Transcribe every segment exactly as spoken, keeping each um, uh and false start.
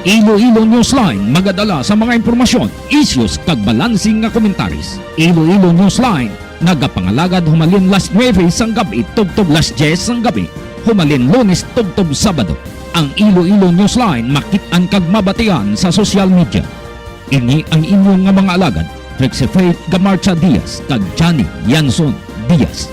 Iloilo Newsline magadala sa mga impormasyon, issues, kag balansing nga komentaris. Iloilo Newsline nagapangalagad humalin las nuebe sang gab-i tubtob las dyes sang gabi, humalin Lunes tubtob Sabado. Ang Iloilo Newsline makit-an kag mabatian sa social media. Ini ang inyo nga mga alagad, Trixie Faith Gamarcha Diaz kag Johnny Yanson Diaz.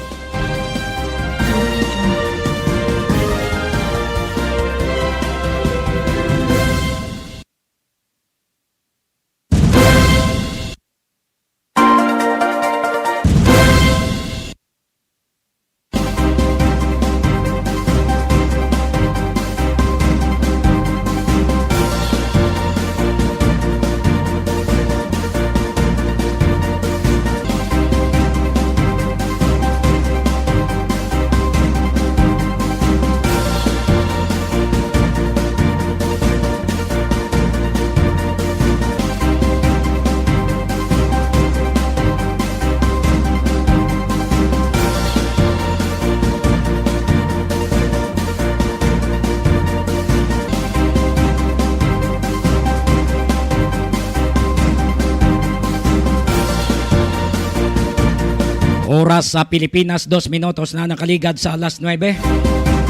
Oras sa Pilipinas, dos minutos na nakaligad sa alas nuebe.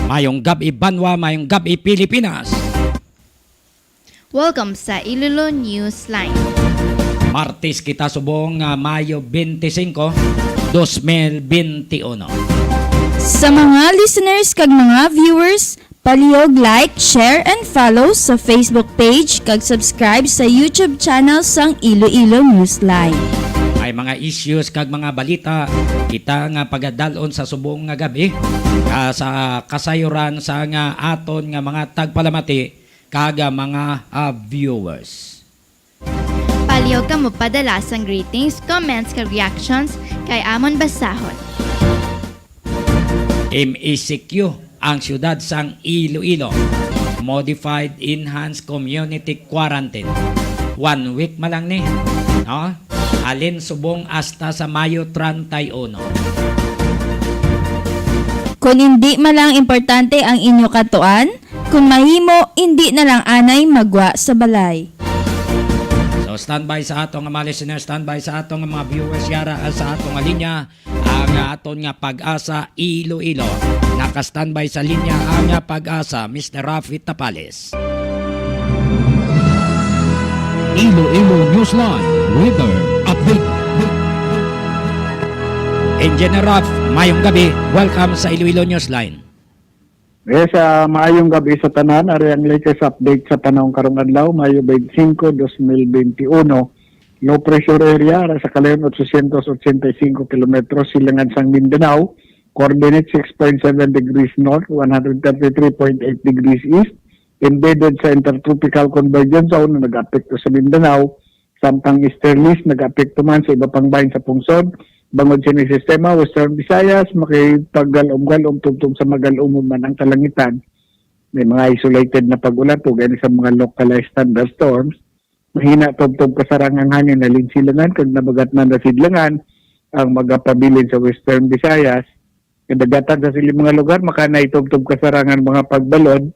Mayong gab-i, banwa, mayong gab-i, Pilipinas. Welcome sa Iloilo Newsline. Martes kita subong nga Mayo twenty-five, dos mil twenty-one. Sa mga listeners kag mga viewers, palihog like, share, and follow sa Facebook page kag subscribe sa YouTube channel sang Iloilo Newsline. May mga issues kag mga balita kita nga pagadalon sa subong nga gab-i, ah, sa kasayuran sa nga aton nga mga tagpalamati kag, ah, mga, ah, viewers. Palihog kamo padala sang greetings, comments, kag reactions kay amon basahon. M E C Q, ang siyudad sang Iloilo. Modified Enhanced Community Quarantine. One week man lang ni, no? Halin subong hasta sa Mayo treinta y uno. Kung indi man lang importante ang inyo katuan, kung mahimo, indi na lang anay magwa sa balay. So, standby sa ato nga mga listeners, standby sa ato nga mga viewers, yara, ah, sa ato nga linya, ang, ah, aton nga Pag-asa Iloilo. Naka-standby sa linya ang, ah, Pag-asa, Mister Rafi Tapales. Iloilo Newsline Weather Update. Engineer Raf, mayong gabi. Welcome sa Iloilo Newsline. Yes, ah, maayong gabi sa tanan. Ari ang latest update sa panahon karong adlaw, Mayo twenty-five, dos mil twenty-one. Low pressure area ara sa kalayon, eight hundred eighty-five kilometros silangan sang Mindanao, coordinate six point seven degrees north, one hundred thirty-three point eight degrees east, embedded sa Intertropical Convergence Zone na nag-apekto sa Mindanao, samtang easterlies nag-apekto man sa iba pang bahin sa pungsod. Bangod sini sistema, Western Visayas, makipaggalom-galom tubtob sa magalumon man ang kalangitan. May mga isolated na pag-ulan, tugani sa mga localized thunderstorms. Mahina tubtob kasarang ang hangin na linsilangan kag nabagat na nasidlangan ang magapabilin sa Western Visayas. Kadagatan sa siling mga lugar, makanay tubtob kasarangan mga pagbalod.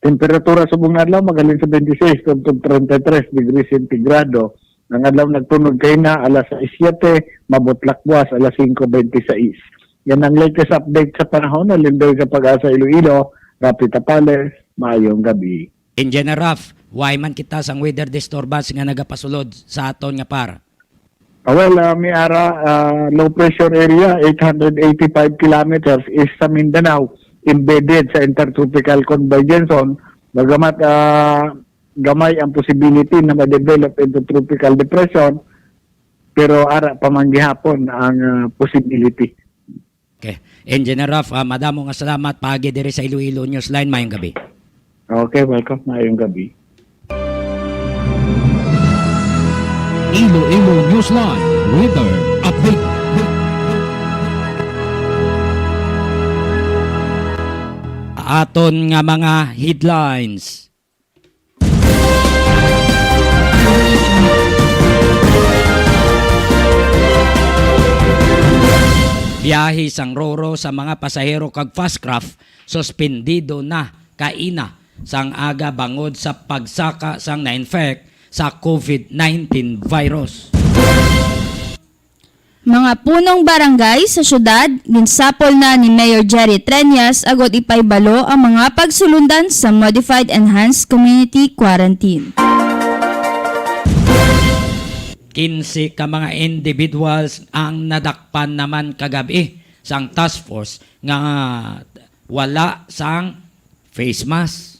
Temperatura subong nga adlaw, magalin sa twenty-six tubtob thirty-three degrees centigrado. Ang adlaw nagtunog kay na alas sais siete, mabutlak buas alas singko bente sais. Yan ang latest update sa panahon. Alindoy sa Pag-asa Iloilo, Rapi Tapales, maayong gabi. Engineer Raf, why man kita sang weather disturbance nga nagapasulod sa aton nga par? Ah, well, ah, may ara, ah, low pressure area, eight hundred eighty-five kilometers east sa Mindanao, embedded sa Intertropical Convergence Zone. Bagamat, ah, gamay ang possibility na ma-develop into tropical depression, pero ara pa man gihapon ang, ah, possibility. Okay. Engineer Raf, ah, madamo nga salamat paagi diri sa Iloilo Newsline. Mayong gabi. Okay, welcome. Mayong gabi. Iloilo Newsline Weather Update. Aton nga mga headlines. Biyahe sang Roro sa mga pasahero kag Fastcraft suspendido na kaina sang aga bangod sa pagsaka sang na-infect sa COVID nineteen virus. Mga punong barangay sa syudad, ginsapol na ni Mayor Jerry Treñas agud ipahibalo ang mga pagsulundan sa Modified Enhanced Community Quarantine. Kinse ka mga individuals ang nadakpan naman kagab-i sang task force nga wala sang face mask.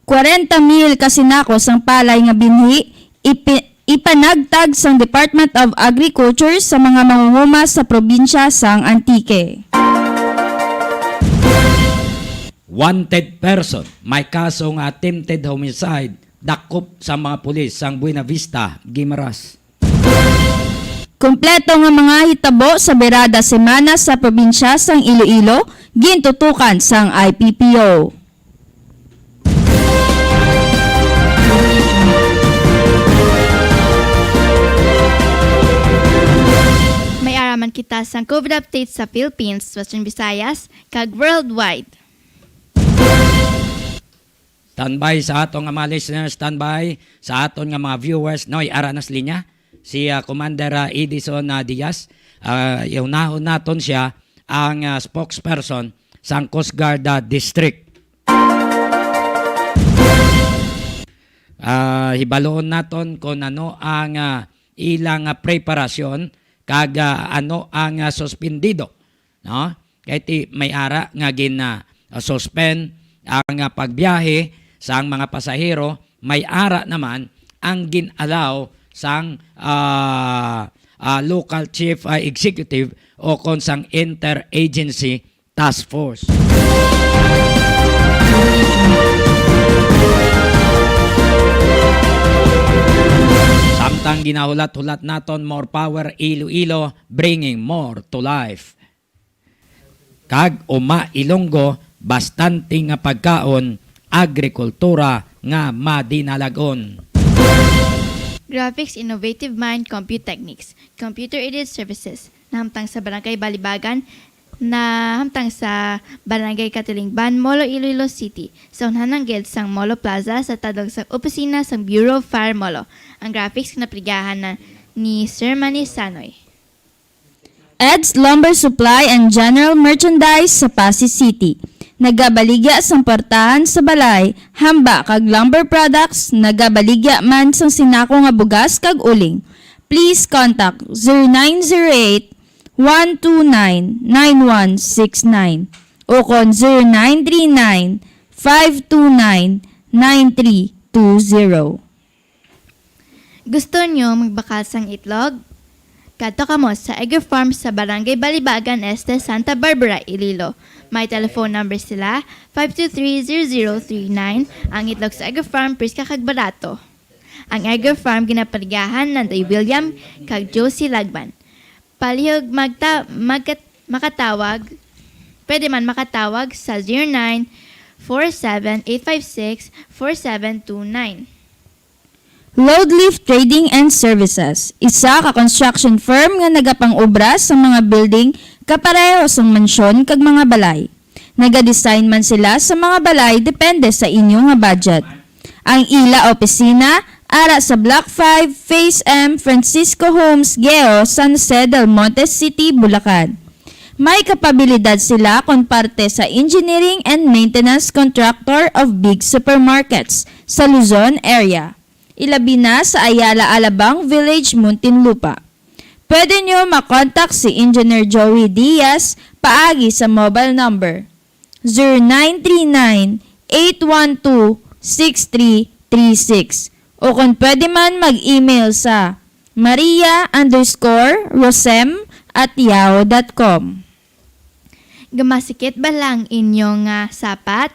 Kwarenta mil ka sinako sang palay nga binhi ipi-, ipanagtag sang Department of Agriculture sa mga mangungumas sa probinsya sang Antique. Wanted person, may kaso nga attempted homicide, dakop sa mga pulis sang Buena Vista, Guimaras. Kompleto nga mga hitabo sa birada semana sa probinsya sang Iloilo, gintutukan sang I P P O. May ara man kita sang COVID update sa Philippines, Western Visayas, kag worldwide. Standby sa aton nga mga listeners, standby sa aton nga mga viewers. Noy, ara nas linya si, ah, Commander, ah, Edison, ah, Diaz. Ah, ihunahon naton siya ang, ah, spokesperson sang Coast Guard, ah, District. Ah, hibaloon naton kung ano ang, ah, ilang, ah, preparasyon kag, ah, ano ang, ah, suspendido, no? Kay ti may ara nga gin, ah, suspend ang, ah, pagbiyahe sang mga pasahero, may ara naman ang gin-allow sang, ah, ah, local chief, ah, executive o kon sang interagency task force. Samtang ginahulat-hulat naton, more power Iloilo, bringing more to life. Kag Uma Ilonggo, bastante nga pagkaon, agrikultura nga madinalag-on. Graphics Innovative Mind Computechnics, Computer Aided Services, nahamtang sa Barangay Balibagan, nahamtang sa Barangay Katilingban, Molo, Iloilo City, sa unhanang gilid sang Molo Plaza, sa tadlong sang opisina sang Bureau of Fire Molo. Ang graphics ginapaligyahan na ni Sir Manny Sanoy. Ed's Lumber Supply and General Merchandise sa Passi City. Nagabaligya sang portahan sa balay, hamba kag lumber products, nagabaligya man sang sinako nga bugas kag uling. Please contact zero nine zero eight, one two nine, nine one six nine o kon zero nine three nine, five two nine, nine three two zero. Gusto nyo magbakal sang itlog? Kadto kamo sa Egger Farm sa Barangay Balibagan Este, Santa Barbara, Iloilo. May telephone number sila, five two three, zero zero three nine. Ang itlog sa Egger Farm, preska kag barato. Ang Egger Farm ginapaligyahan ni William kag Josie Lagban. Palihog magta-, magkat-, makatawag, pwede man makatawag sa zero nine four seven eight five six four seven two nine. Load Lift Trading and Services, isa ka construction firm nga nagapang-obra sa mga building kapareho sang mansyon kag mga balay. Nagadesign man sila sa mga balay depende sa inyo nga budget. Ang ila opisina ara sa Block five, Phase M, Francisco Homes, Geo, San Jose del Monte City, Bulacan. May kapabilidad sila kon parte sa engineering and maintenance contractor of big supermarkets sa Luzon area, ilabi na sa Ayala Alabang Village, Muntinlupa. Pwede nyo makontak si Engineer Joey Diaz paagi sa mobile number zero nine three nine, eight one two, six three three six, o kon pwede man mag-email sa maria underscore rosem at yahoo dot com. Gamasikit ba lang inyo nga sapat?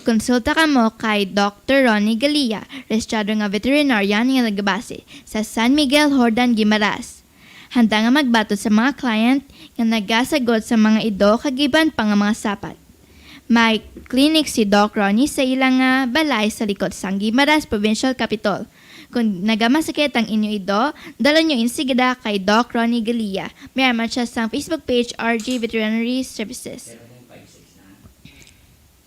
Konsulta kamo kay Doktor Ronnie Galia, rehistrado nga veterinarian nga nagabase sa San Miguel, Jordan, Guimaras. Handa nga magbaton sa mga client nga nagasagot sa mga ido kag iban pa nga mga sapat. May clinic si Doc Ronnie sa ila nga balay sa likod sang Guimaras Provincial Capitol. Kung nagamasakit ang inyo ido, dala nyo insigida kay Doc Ronnie Galia. May man siya sang Facebook page, R G Veterinary Services.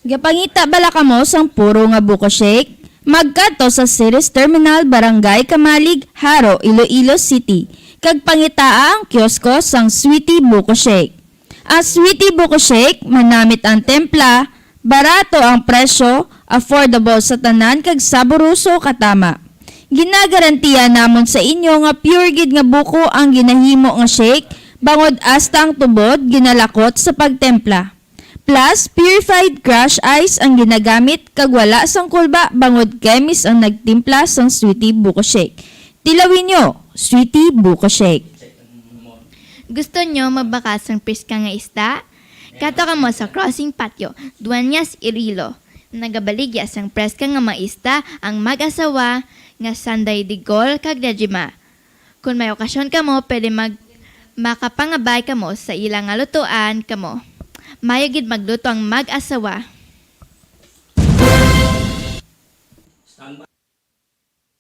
Gapangita bala kamo sang puro nga buko shake? Magkadto sa Ceres Terminal, Barangay Camalig, Jaro, Iloilo City, kag pangitaa ang kiosko sang Sweetie Buko Shake. Ang Sweetie Buko Shake, manamit ang templa, barato ang presyo, affordable sa tanan, kag saboroso katama. Ginagarantiya namon sa inyo nga pure gid nga buko ang ginahimo nga shake, bangod hasta ang tubod ginalakot sa pagtempla. Plus, purified crush ice ang ginagamit, kag wala sang kulba, bangod kemis ang nagtimpla sang Sweetie Buko Shake. Tilawin nyo, Sweetie Buko Shake. Gusto nyo mabakas sang preska nga isda? Kato kamo sa Crossing Patio, Dueñas, Iloilo. Nagabaligya sang preska nga mga isda ang mag-asawa nga Sanday Digol kag Dejima. Kon may okasyon kamo, pwede mag-, makapangabay kamo sa ila nga lutoan kamo. Mayo gid magluto ang mag-asawa.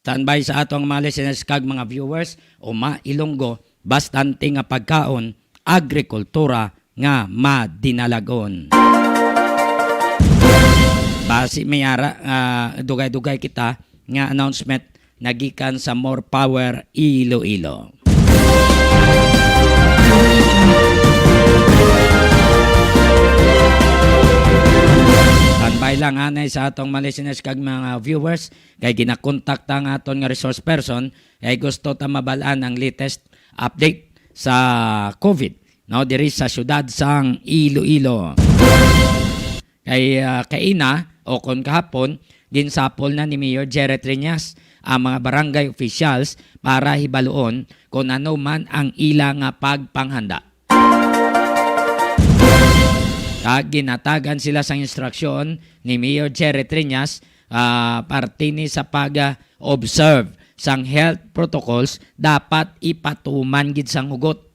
Standby sa atong mga listeners kag mga viewers, uma Ilonggo, bastante nga pagkaon, agrikultura nga madinalagon. Basi may ara, ah, dugay-dugay kita nga announcement nagikan sa More Power Iloilo. Standby lang anay sa atong mga listeners kag mga viewers, kay ginakontak ta ang aton nga resource person, kay gusto ta mabal-an ang latest update sa COVID, no, diri sa siyudad sang Iloilo. Kay, ah, kaina o kon kahapon, ginsapol na ni Mayor Jerry Triñas ang mga barangay officials para hibaluon kon ano man ang ila nga pagpanghanda. Kag ginatagan sila sang instruksyon ni Mayor Jerry Triñas, ah, parte ni sa pag, ah, observe sang health protocols, dapat ipatuman gid sang hugot.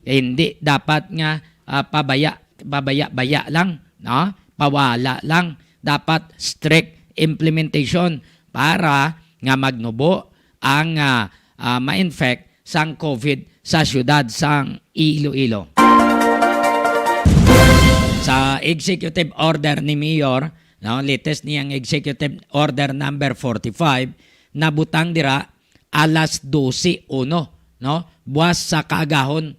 Hindi dapat nga, ah, pabaya, pabaya-baya lang, no? Pawala lang. Dapat strict implementation para nga magnubo ang, ah, ah, ma-infect sang COVID sa siyudad sang Iloilo. Sa executive order ni Mayor, no, latest niyang executive order number forty-five, nabutang dira alas dose uno, no? Buwas sa kaagahon.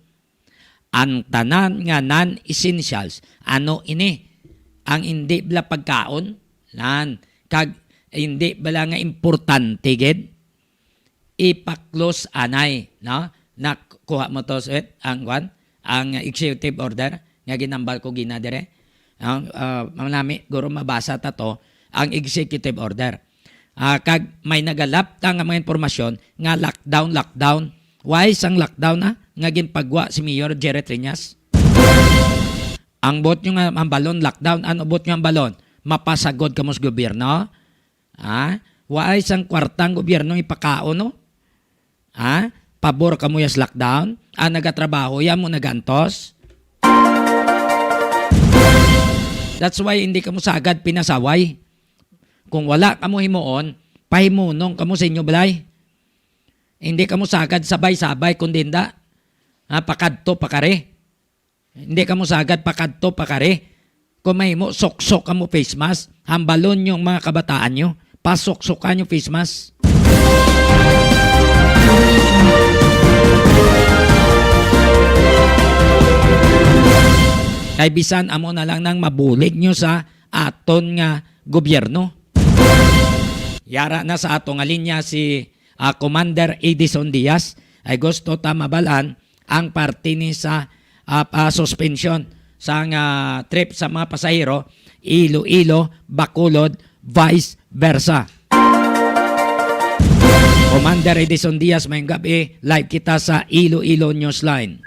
Ang tanan nga non-essentials, ano ini? Ang indi bala pagkaon, nan, kag indi bala nga importante gid, ipa-close anay, no? Nakuha mo to, Sweet, ang kwan, ang executive order nga ginambal ko gina dire. Ang, ah, manami, guro mabasa ta to, ang executive order. Ah, kag may nagalapta nga mga impormasyon nga lockdown, lockdown. Why sang lockdown na nga ginpagwa si Mayor Jerry Triñas? Ang buot nyo nga hambalon, lockdown. Ano buot nyo hambalon? Mapasagod kamo sa gobyerno? Ha? Waay sang kwarta ang gobyerno ipakaon, no? Ha? Pabor kamo ya sa lockdown? Ang nagatrabaho ya mo nagantos? That's why hindi kamo sagad pinasaway. Kung wala kamo himuon, pahimunong kamo sa inyo balay. Hindi kamo sagad sabay-sabay, kundi nda, ha, pakadto, pakari. Hindi kamo sagad pakadto, pakari. Kung mahimo, suksok kamo face mask. Hambalon yung mga kabataan nyo. Pasuksukan yung face mask. Kay bisan amo na lang nang mabulig nyo sa aton nga gobyerno. Yara na sa ato nga linya si, ah, Commander Edison Diaz. Ay gusto ta mabalaan ang parte ni sa, ah, ah, suspension sang, ah, trip sa mga pasahero, Iloilo, Bacolod, vice versa. Commander Edison Diaz, mayong gabi. Live kita sa Iloilo Newsline.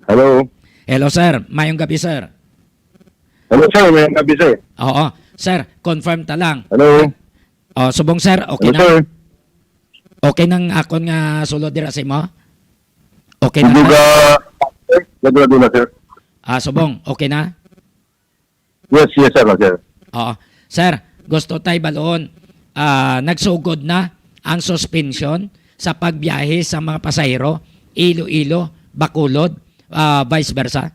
Hello. Hello, sir. Mayong gabi, sir. Hello, sir. Mayong gabi, sir. Oo. Sir, confirm ta lang. Hello. Oh, subong, sir, okay Hello, na? Sir. Okay nang akon nga sulod dira sa imo? Okay na, Hindi sir? Ka, Laguna, Laguna, sir. Ah, subong, okay na? Yes, yes, sir, sir. Oo. Sir, gusto tay balon, ah, nagsugod na ang suspension sa pagbiyahe sa mga pasahero, Iloilo, Bacolod, ah, vice versa?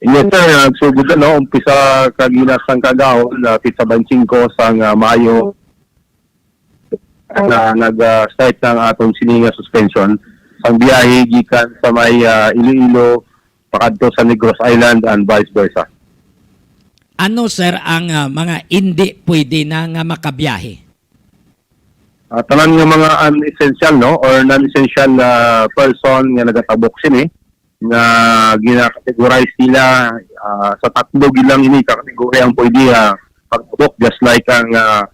Yes, sir. Nagsugod na, no? Umpisa kagina sang kagahon, ah, petsa twenty-five sang, ah, Mayo, na nag, ah, start na ang aton sini nga suspension sang biyahe gikan sa may, ah, Iloilo pakadto sa Negros Island and vice versa. Ano, sir, ang, ah, mga indi pwede na nga makabiyahe? Ah, tanan nga mga unessential, no, or non-essential, ah, person nga nagatabok sini, nga gina-categorize nila, ah, sa tatlo gid lang ini ka kategorya ang pwede, ah, pagtabok, just like ang, ah,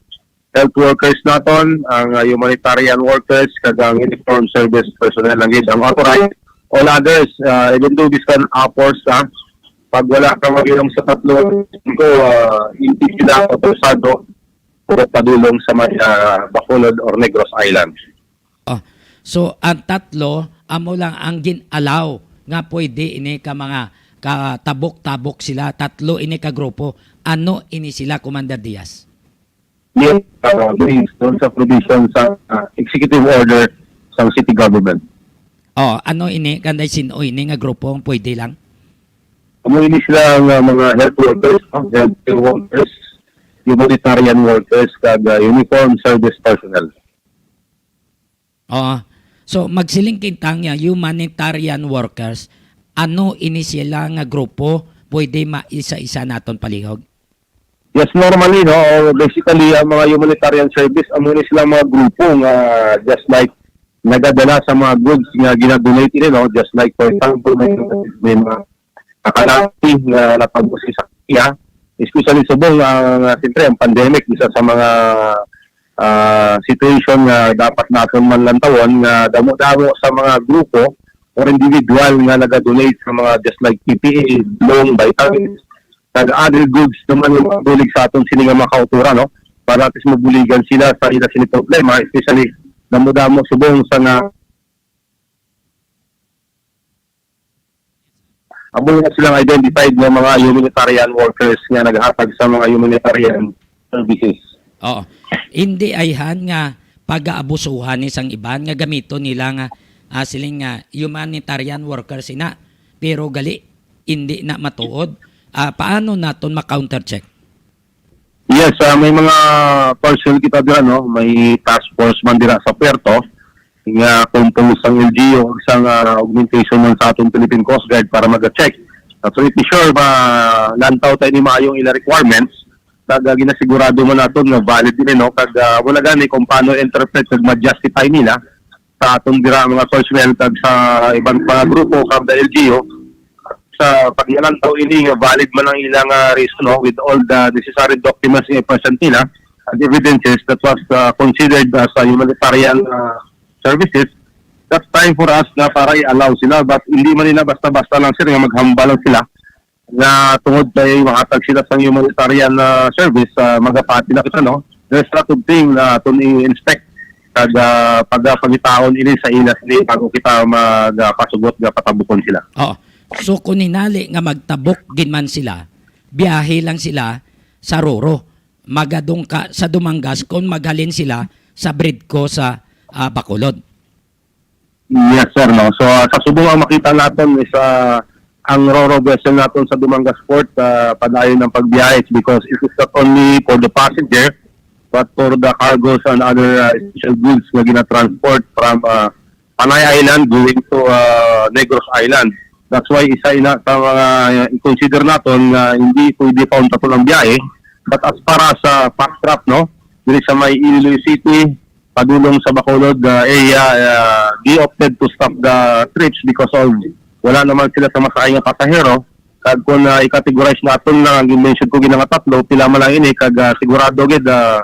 health workers naton, ang, ah, humanitarian workers, kag ang uniform service personnel lang gid ang authorized. All others, ah, even though biskan upwards, ah, pag wala ka magilong sa tatlo, ko, ah, hindi sila autorisado o padulong sa may, ah, Bacolod or Negros Island. Oh. So, ang tatlo, amo lang ang gin-allow nga pwede ini ka mga katabok-tabok sila, tatlo ini ka grupo. Ano ini sila, Commander Diaz? Yes, uh, based on sa provision sa, uh, executive order sa city government. Oh, ano ini, kanday sin-o ini nga grupo ang pwede lang? Amo ini sila nga mga health workers, no? Healthcare workers, humanitarian workers, kag, uh, uniform service personnel. Oo. So, magsiling kita nga humanitarian workers, ano ini sila nga grupo pwede maisa-isa naton palihog? Yes, normally, no, basically, ang mga humanitarian service, amo ni sila mga grupo nga just like nagadala sa mga goods nga gina-donate nila, no? Just like, for example, may, may mga nakalati nga natabo sa iya, especially subong ang, ah, siyempre, ang pandemic, isa sa mga, ah, situation nga dapat naton man lantawon nga damo-damo sa mga grupo or individual nga naga-donate sa mga just like P P E, dulong, vitamins, kag other goods naman nga mabulig sa aton sini nga mga kauturan, no? Para at least mabuligan sila sa ila sini problema, especially damo-damo subong sa nga amo na silang identified nga mga humanitarian workers nga naghatag sa mga humanitarian services. Oo. Hindi ayhan nga pagaabusuhan ni sang iban nga gamiton nila nga, ah, siling nga humanitarian workers ina, pero gali hindi na matuod. Ah, paano naton ma-countercheck? Yes, ah, may mga personnel kita dira, no? May task force man dira sa puerto nga composed sang L G U ug sang, ah, augmentation man sa aton Philippine Coast Guard para mag-check. Ah, so, pretty sure ba lantaw tayo ni maayong ila requirements, kag, ah, ginasigurado man naton nga valid din, no? Kag, ah, wala gani kung paano interpret kag ma-justify nila sa aton dira mga personnel kag sa iban pa nga grupo kag the L G U sa pagyalantaw ini nga valid man ang ilang, ah, reason, no, with all the necessary documents nga present nila and evidences that was, ah, considered as a humanitarian, ah, services. That's time for us na para i-allow sila, but hindi man nila basta-basta lang, sir, nga maghambal lang sila nga tungod kay mahatag sila sang humanitarian, ah, service, ah, magapati na kita, no? There's a lot of thing na aton i-inspect kag, ah, pagapangitaon ini sa ila sini bago kita magapasugot nga patabukon sila. Oo. So, kung hinali nga magtabok gid man sila, biyahe lang sila sa Roro, magadungka sa Dumangas kung maghalin sila sa Bridco sa, ah, Bacolod. Yes, sir, no. So, ah, sa subong ang makita naton is, ah, ang Roro vessel naton sa Dumangas Port, ah, padayon ang pagbiyahe because it is not only for the passenger but for the cargos and other, ah, essential goods nga ginatransport from, ah, Panay Island going to, ah, Negros Island. That's why isa ina sa mga, ah, i-consider naton nga hindi pwede pauntaton ang biyahe. But as para sa fast trap, no, diri sa may Iloilo City, padulong sa Bacolod, ah, area, ah, they opted to stop the trips because of wala naman sila sa masahe nga pasahero. Kag kung, ah, i-categorize naton lang ang mention ko gina nga tatlo, pila man lang ini, kag, ah, sigurado gid, ah,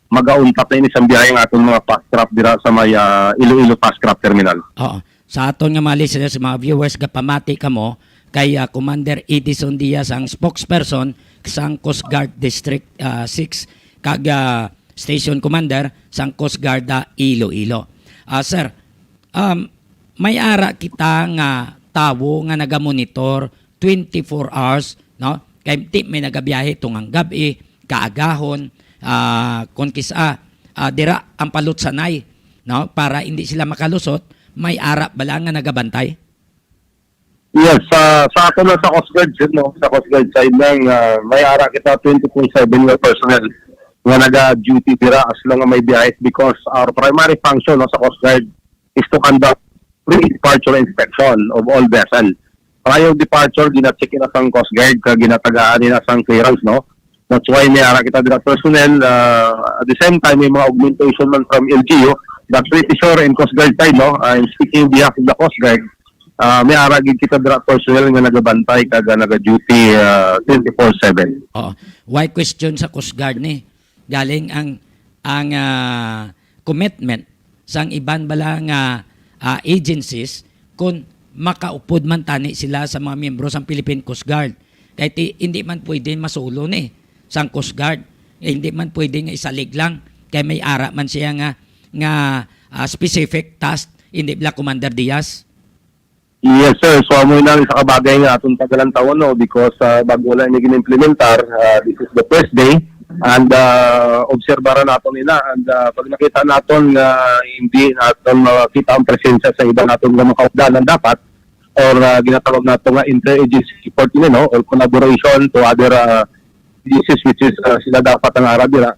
magauntat na ini sa biyahe nga aton mga fast trap dira sa may, ah, Iloilo fast trap terminal. Oo. Sa aton nga mga listeners, mga viewers, gapamati kamo kay, ah, Commander Edison Diaz, ang spokesperson sang Coast Guard District, ah, six, kag, ah, Station Commander sang Coast Guard, ah, Iloilo. Ah, sir, um, may ara kita nga tawo nga nagamonitor twenty-four hours, no? Kay ti may nagabiyahe tungang gab-i, kaagahon, ah, kon kis-a, ah, dira ang palutsanay, no? Para hindi sila makalusot, may ara bala nga nagabantay? Yes, sa sa ato na sa Coast Guard, sir, no? Sa Coast Guard side lang, ah, may ara kita twenty-four seven nga personnel nga naga-duty dira as long nga may biyahe, because our primary function, no, sa Coast Guard is to conduct pre-departure inspection of all vessel. Prior departure, gina-check na sang Coast Guard kag ginatagaan nila sang clearance, no? That's why may ara kita dira personnel. Ah, at the same time, may mga augmentation man from L G U, but pretty sure in Coast Guard side, no? I'm speaking behalf of the Coast Guard. Ah, may ara gid kita dira personnel nga nagabantay kag, ah, naga-duty, ah, twenty-four seven. Oo. Why question sa Coast Guard ni? Galing ang, ang, ah, commitment sang iban bala nga, ah, agencies, kung makaupod man tani sila sa mga miyembro sang Philippine Coast Guard. Kay ti-, hindi man pwede masulo ni sang Coast Guard. Eh, hindi man pwede nga isalig lang kay may ara man siya nga, nga, ah, specific task, hindi bala, Commander Diaz? Yes, sir. So, amo na ang isa ka bagay nga aton tagalantawon, no, because, ah, bago lang ini gin-implementar, ah, this is the first day, and, ah, obserbaran naton ina, and, ah, pag nakita naton nga hindi naton makita ang presensya sa iba naton nga mga kaupdanan dapat, or, ah, ginatawag nato nga interagency effort, you know, or collaboration to other, ah, agencies, which is, ah, sila dapat ang ara dira,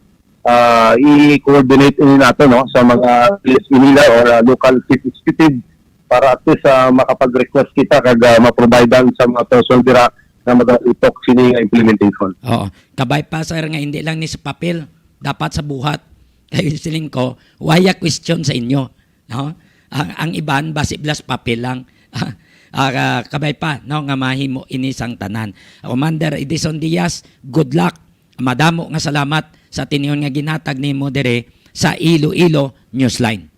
ah, i-coordinate ini nato, no, sa mga P S P nila or, ah, local chief executive para at least, ah, makapag-request kita kag, ah, maprovidean sa mga personnel dira nga magatutok sini nga implementation. Oo. Kabay pa, sir, nga hindi lang ni sa papel, dapat sa buhat. Kay siling ko, why a question sa inyo, no? Ang, ang iban, basi bala sa papel lang. Ah, ah, kabay pa, no, nga mahimo ini sang tanan. Commander Edison Diaz, good luck. Madamo nga salamat sa aton nga ginhatag nimo diri sa Iloilo Newsline.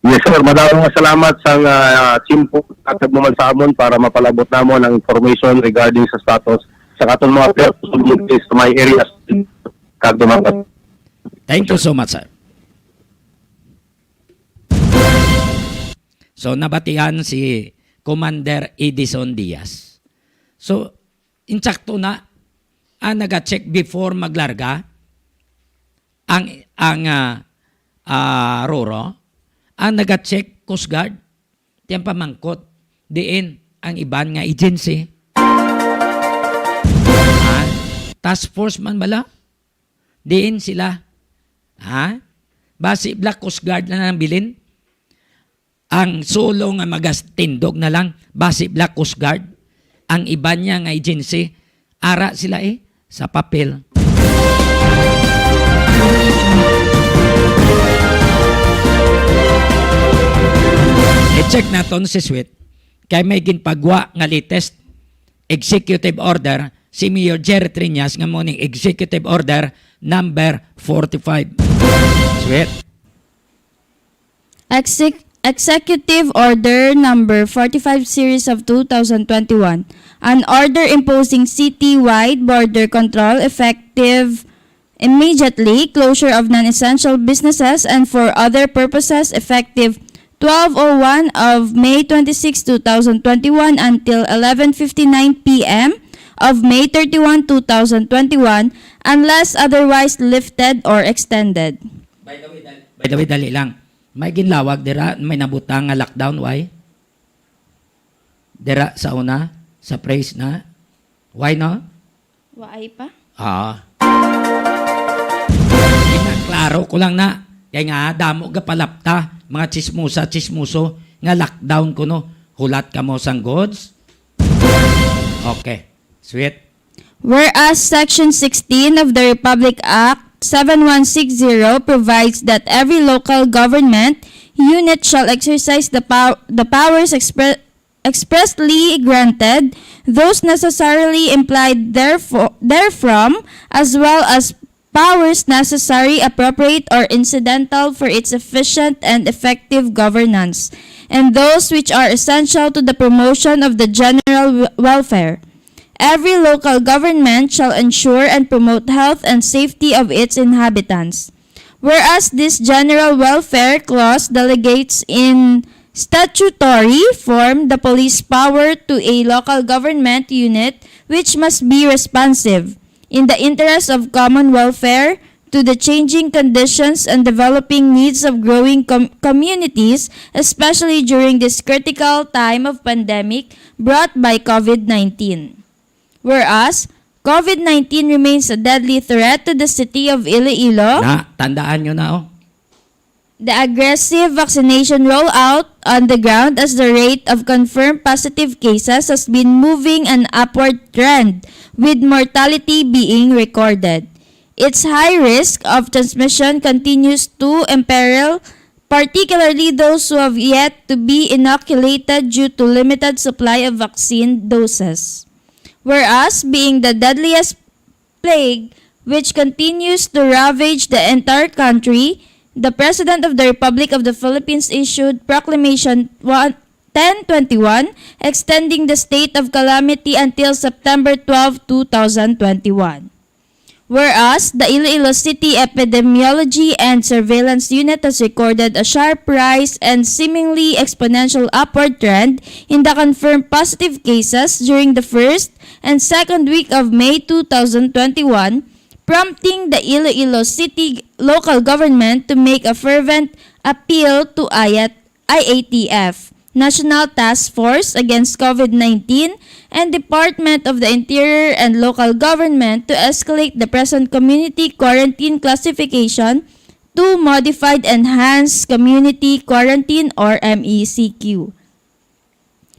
Yes, sir. Madamo nga salamat sa, ah, tiyempo nga hatag mo man sa amon para mapalabot namon ang information regarding sa status sa aton mga players sa my areas. Kag dumagat. Thank you so much, sir. So, nabatian si Commander Edison Diaz. So, insakto na, ang naga-check before maglarga ang, ang, ah, ah, Roro, ang naga-check Coast Guard, ti ang pamangkot, diin ang iban nga agency? Ha? Task force man bala? Diin sila? Ha? Basi bala Coast Guard na lang bilin? Ang sulo nga magastindog na lang, basi bala Coast Guard, ang iban niya nga agency, ara sila, eh, sa papel. I-check naton si Sweet, kay may ginpagwa nga latest executive order si Mayor Jerry Triñas, nga mo ning Executive Order number forty-five. Sweet. Exec-, Executive Order Number forty-five Series of two thousand twenty-one, an order imposing citywide border control effective immediately, closure of non-essential businesses and for other purposes effective twelve oh one of May twenty-six, two thousand twenty-one until eleven fifty-nine P M of May thirty-one, two thousand twenty-one, unless otherwise lifted or extended. By the way, dali, by the way, dali lang. May ginlawag dira, may nabutang nga lockdown, why? Dira sa una, sa praise na. Why, no? Waay pa? Ah. Ginaklaro ko lang na. Kay nga, damo ga palapta, mga chismosa, chismoso, nga lockdown kuno. Hulat kamo sang goods? Okay. Sweet. Whereas Section sixteen of the Republic Act seven one six zero provides that every local government unit shall exercise the pow-, the powers expre-, expressly granted, those necessarily implied therefo-, therefrom, as well as powers necessary, appropriate, or incidental for its efficient and effective governance, and those which are essential to the promotion of the general w-, welfare. Every local government shall ensure and promote health and safety of its inhabitants. Whereas this general welfare clause delegates in statutory form the police power to a local government unit which must be responsive in the interest of common welfare to the changing conditions and developing needs of growing com- communities, especially during this critical time of pandemic brought by COVID nineteen. Whereas, COVID nineteen remains a deadly threat to the city of Iloilo. Na, tandaan nyo na, oh. The aggressive vaccination rollout on the ground as the rate of confirmed positive cases has been moving an upward trend, with mortality being recorded. Its high risk of transmission continues to imperil, particularly those who have yet to be inoculated due to limited supply of vaccine doses. Whereas, being the deadliest plague which continues to ravage the entire country, the President of the Republic of the Philippines issued Proclamation one, ten twenty-one, extending the state of calamity until September twelve, two thousand twenty-one. Whereas, the Iloilo City Epidemiology and Surveillance Unit has recorded a sharp rise and seemingly exponential upward trend in the confirmed positive cases during the first and second week of May two thousand twenty-one, prompting the Iloilo City local government to make a fervent appeal to IAT, I A T F, National Task Force Against COVID nineteen, and Department of the Interior and Local Government to escalate the present community quarantine classification to Modified Enhanced Community Quarantine or M E C Q.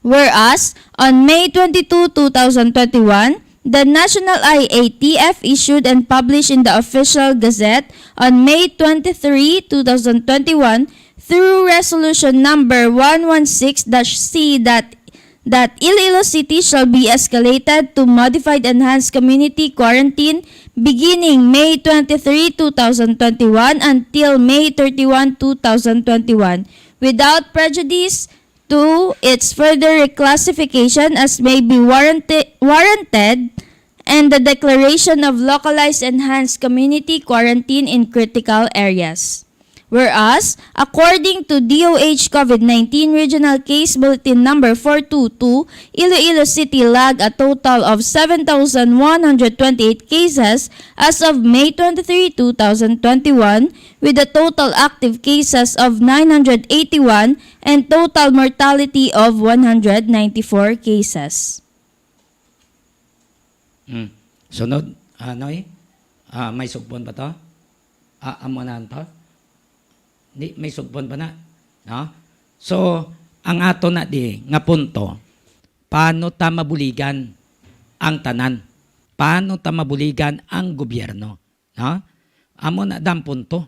Whereas, on May twenty-two, two thousand twenty-one, the National I A T F issued and published in the Official Gazette on May twenty-three, two thousand twenty-one, through Resolution Number one one six dash C that, that Iloilo City shall be escalated to Modified Enhanced Community Quarantine beginning May twenty-three, two thousand twenty-one until May thirty-one, two thousand twenty-one, without prejudice to its further reclassification as may be warranted, warranted, and the declaration of localized enhanced community quarantine in critical areas. Whereas, according to D O H COVID nineteen Regional Case Bulletin Number four two two, Iloilo City logged a total of seven thousand one hundred twenty-eight cases as of May twenty-three, two thousand twenty-one, with a total active cases of nine hundred eighty-one and total mortality of one hundred ninety-four cases. Mm. Sunod, ano eh? Ah, may sugpon pa to? Ah, amo na to? Di, may sugpon pa na? No? So, ang ato na di nga punto, paano ta mabuligan ang tanan? Paano ta mabuligan ang gobyerno? No? Amo na dang punto.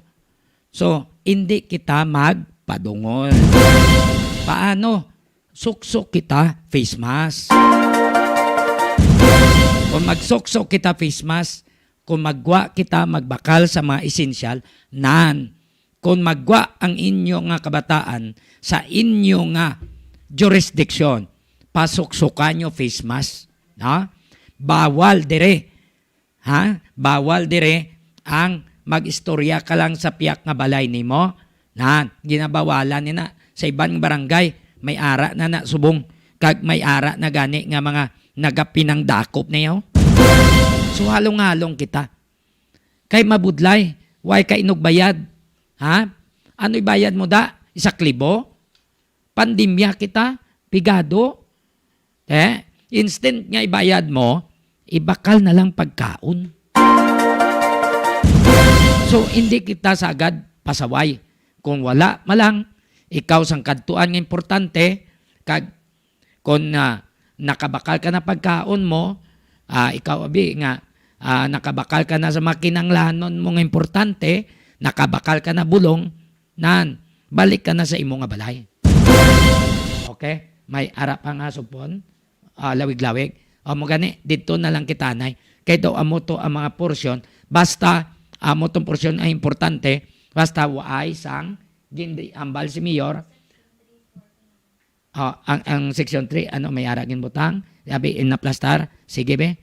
So, hindi kita magpadungol. Paano? Suksok kita face mask. Kung magsuksok kita face mask, kung magwa kita magbakal sa mga esensyal, nan, kung magwa ang inyo nga kabataan sa inyo nga jurisdiction, pasuksukan nyo face mask. No? Bawal dire. Ha? Bawal dire ang mag-istorya ka lang sa piyak nga balay nimo. Na, ginabawalan ni na. Sa iban nga barangay, may ara na na subong. Kag may ara na gani nga mga nagapinangdakop niyo. So, halong-halong kita. Kay mabudlay, way ka inugbayad. Ha? Ano ibayad mo da? Isa klibo? Pandemya kita, pigado. Eh, instant nga ibayad mo, ibakal na lang pagkaon. So, hindi kita sagad pasaway. Kung wala man lang, ikaw sang kadtuan nga importante, kag kung, ah, nakabakal ka na pagkaon mo, ah, ikaw abi nga, ah, nakabakal ka na sa mga kinahanglanon mo nga importante, nakabakal ka na bulong, nan, balik ka na sa imo nga balay. Okay? May ara pa nga supon, ah, lawig-lawig. O mo gani, dito na lang kita, nay. Kay daw amo to ang mga porsyon. Basta, amo tong porsyon ay importante. Basta waay sang gindi ambal si Mayor. Ah, ang, ang section three, ano, may ara ginbutang? Sabi, inaplastar. Sige, be.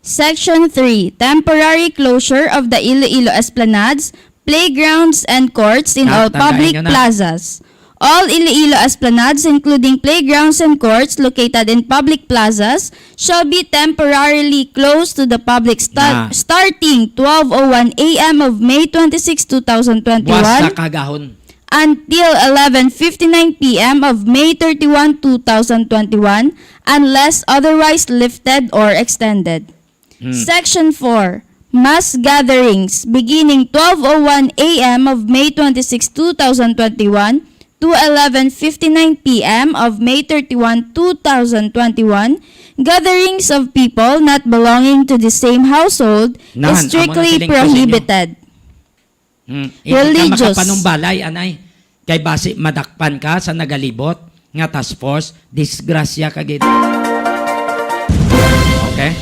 Section three, temporary closure of the Iloilo Esplanades, playgrounds, and courts in Ah, all tandaan public nyo na. plazas. All Iloilo esplanades, including playgrounds and courts located in public plazas, shall be temporarily closed to the public sta- Na. starting twelve oh one a m of May twenty-six, Buwas two thousand twenty-one, sa kagahon. until eleven fifty-nine p m of May thirty-one, two thousand twenty-one, unless otherwise lifted or extended. Hmm. Section four, mass gatherings beginning twelve oh one a m of May twenty-six, two thousand twenty-one to eleven fifty-nine p m of May thirty-one, two thousand twenty-one, gatherings of people not belonging to the same household Nahan, is amo na strictly siling ko sa inyo. prohibited. Hmm. Hindi ka Religious. makapanumbalay, anay. Kay basi madakpan ka sa nagalibot nga task force, disgrasya ka gid. Okay?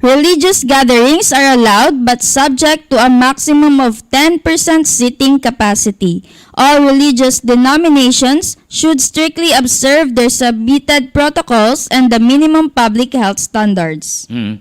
Religious gatherings are allowed but subject to a maximum of ten percent seating capacity. All religious denominations should strictly observe their submitted protocols and the minimum public health standards. Mm.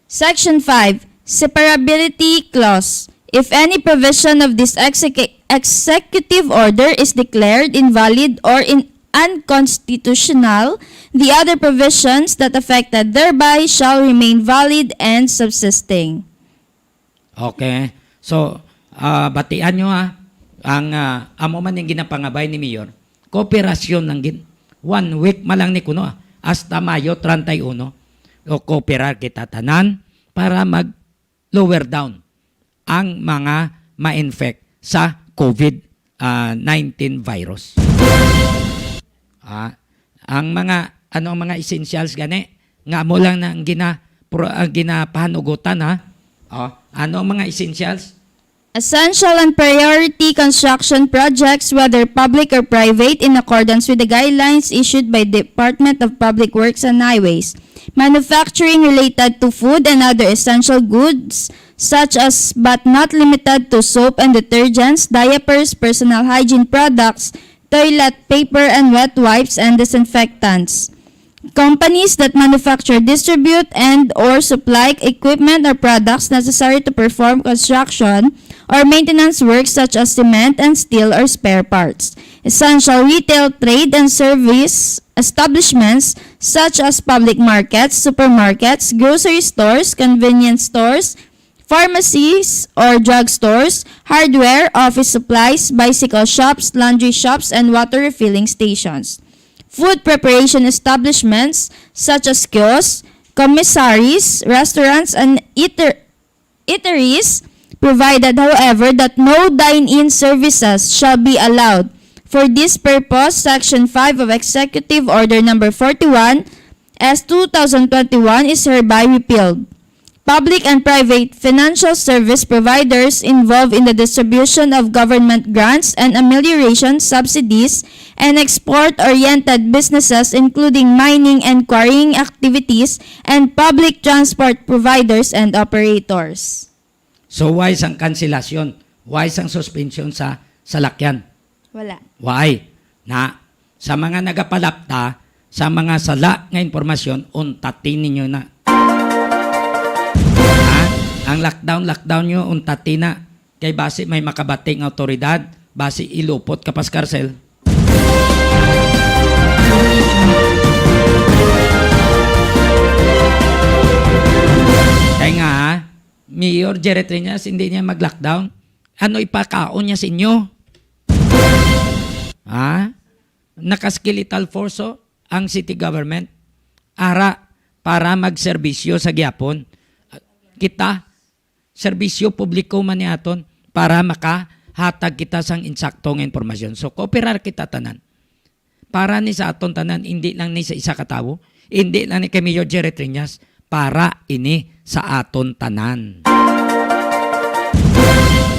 Section five, Separability Clause. If any provision of this execu- executive order is declared invalid or in unconstitutional, the other provisions that affected thereby shall remain valid and subsisting. Okay. So, ah, batian nyo, ha, ang, ah, amo man yung ginapangabay ni Mayor. Kooperasyon lang gid. One week man lang ni kuno, ah, hasta Mayo treinta y uno. O kooperar kita tanan para mag lower down ang mga ma-infect sa COVID, ah, nineteen virus. Ah, ang mga, ano ang mga essentials gani? Nga mo lang na ang gina-, pro-, ang ginapahanugutan, ha? Oh, ano ang mga essentials? Essential and priority construction projects, whether public or private, in accordance with the guidelines issued by Department of Public Works and Highways. Manufacturing related to food and other essential goods, such as but not limited to soap and detergents, diapers, personal hygiene products, toilet paper and wet wipes, and disinfectants. Companies that manufacture, distribute, and or supply equipment or products necessary to perform construction or maintenance work such as cement and steel or spare parts. Essential retail, trade, and service establishments such as public markets, supermarkets, grocery stores, convenience stores, pharmacies or drugstores, hardware, office supplies, bicycle shops, laundry shops, and water refilling stations. Food preparation establishments such as kiosks, commissaries, restaurants, and eater- eateries, provided, however, that no dine-in services shall be allowed. For this purpose, Section five of Executive Order Number forty-one S two thousand twenty-one is hereby repealed. Public and private financial service providers involved in the distribution of government grants and amelioration subsidies and export-oriented businesses, including mining and quarrying activities, and public transport providers and operators. So, why sang kanselasyon? Why sang suspension sa salakyan? Wala. Why? Na, sa mga nagapalapta sa mga sala nga impormasyon, untatin ninyo na. Ha? Ang lockdown, lockdown nyo, untatin na. Kay basi may makabati nga awtoridad, basi ilupot ka pas karsel. Kay nga, Mayor Jerry Triñas, hindi niya mag-lockdown. Ano ipakaon niya sa inyo? Ha? Naka-skeletal force, oh, ang city government. Ara, para magserbisyo sa gihapon. Kita, serbisyo publiko man ni aton para makahatag kita sang insakto nga impormasyon. So, kooperar kita tanan. Para ni sa aton tanan, hindi lang ni sa isa ka tawo, hindi lang ni kay Mayor Jerry Triñas, para ini sa aton tanan.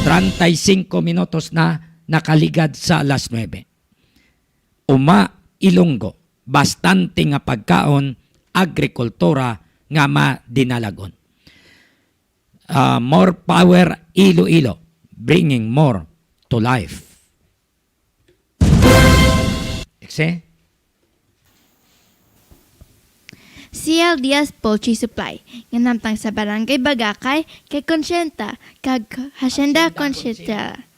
Treinta y cinco minutos na nakaligad sa alas nuebe. Uma, Ilonggo, bastante nga pagkaon, agrikultura nga madinalagon. Ah, more power, Iloilo, bringing more to life. Exe? C L Diaz Poultry Supply, nga namtang sa Barangay Bagakay, kay Consienta, kag Hacienda Hacienda Consienta. Consienta.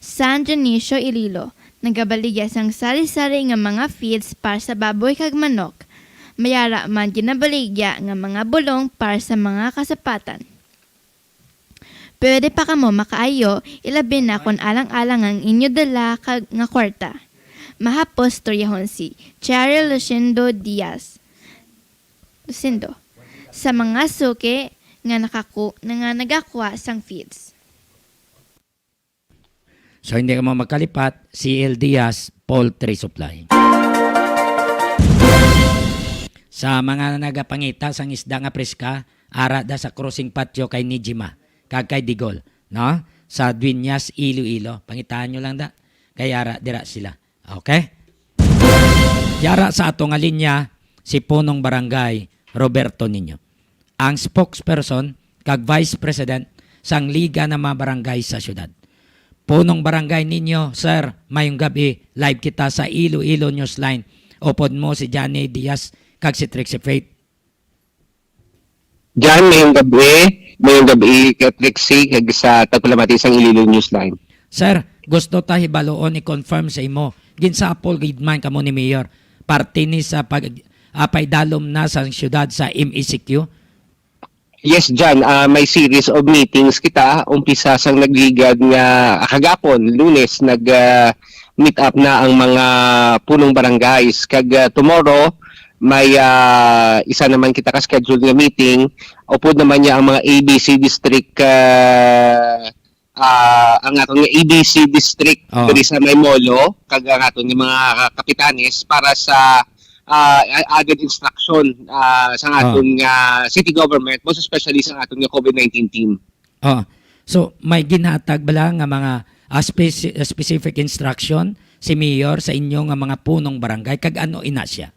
San Dionisio, Iloilo. Nagabaligya sang sari-sari nga mga feeds para sa baboy kag manok. May ara man ginabaligya nga mga bulong para sa mga kasapatan. Pwede pa kamo makaayo, ilabi na kon alang-alang ang inyo dala kag nga kwarta. Mahapos storyahon si Cheryl Lucindo Diaz. Lucindo. Sa mga suki nga nakaku-, nga nagakuha sang feeds. So, hindi ka mo magkalipat, C L Diaz Poultry Supply. Sa mga nagapangita sang isda nga preska, ara da sa crossing patio kay Nijima, kag kay Digol, no? Sa Dueñas, Iloilo. Pangitaan nyo lang da. Kay ara, dira sila. Okay? Yara sa ato nga linya, si Punong Barangay Roberto Niño, ang spokesperson kag vice president sang Liga ng mga Barangay sa Siyudad. Punong Barangay Niño, sir, mayong gabi, live kita sa Iloilo Newsline. Upod mo si Johnny Diaz kag si Trixie Faith. Jan, mayong gabi. Mayong gabi, Katrixie, kag sa tagpalamati sang Iloilo Newsline. Sir, gusto ta hibaluon, i-confirm sa imo. Ginsapol gid man kamo ni Mayor. Parte ni sa pag, ah, paidalom na sa siyudad sa M E C Q? Yes, Jan. Ah, may series of meetings kita. Umpisa sang nagligad nga, ah, kagapon, Lunes, nag, ah, meet up na ang mga punong barangays. Kag, ah, tomorrow, may, ah, isa naman kita ka-schedule nga meeting. Upod naman niya ang mga A B C district, ah, ah, ang aton nga A B C district Oh. diri sa may Molo, kag ang aton nga mga kapitanes para sa, ah, added instruction, ah, sa Oh. aton nga city government, most especially sa aton nga COVID nineteen team. Oh. So, may ginhatag bala nga mga, ah, speci-, specific instruction si Mayor sa inyo nga mga punong barangay, kag ano ina siya?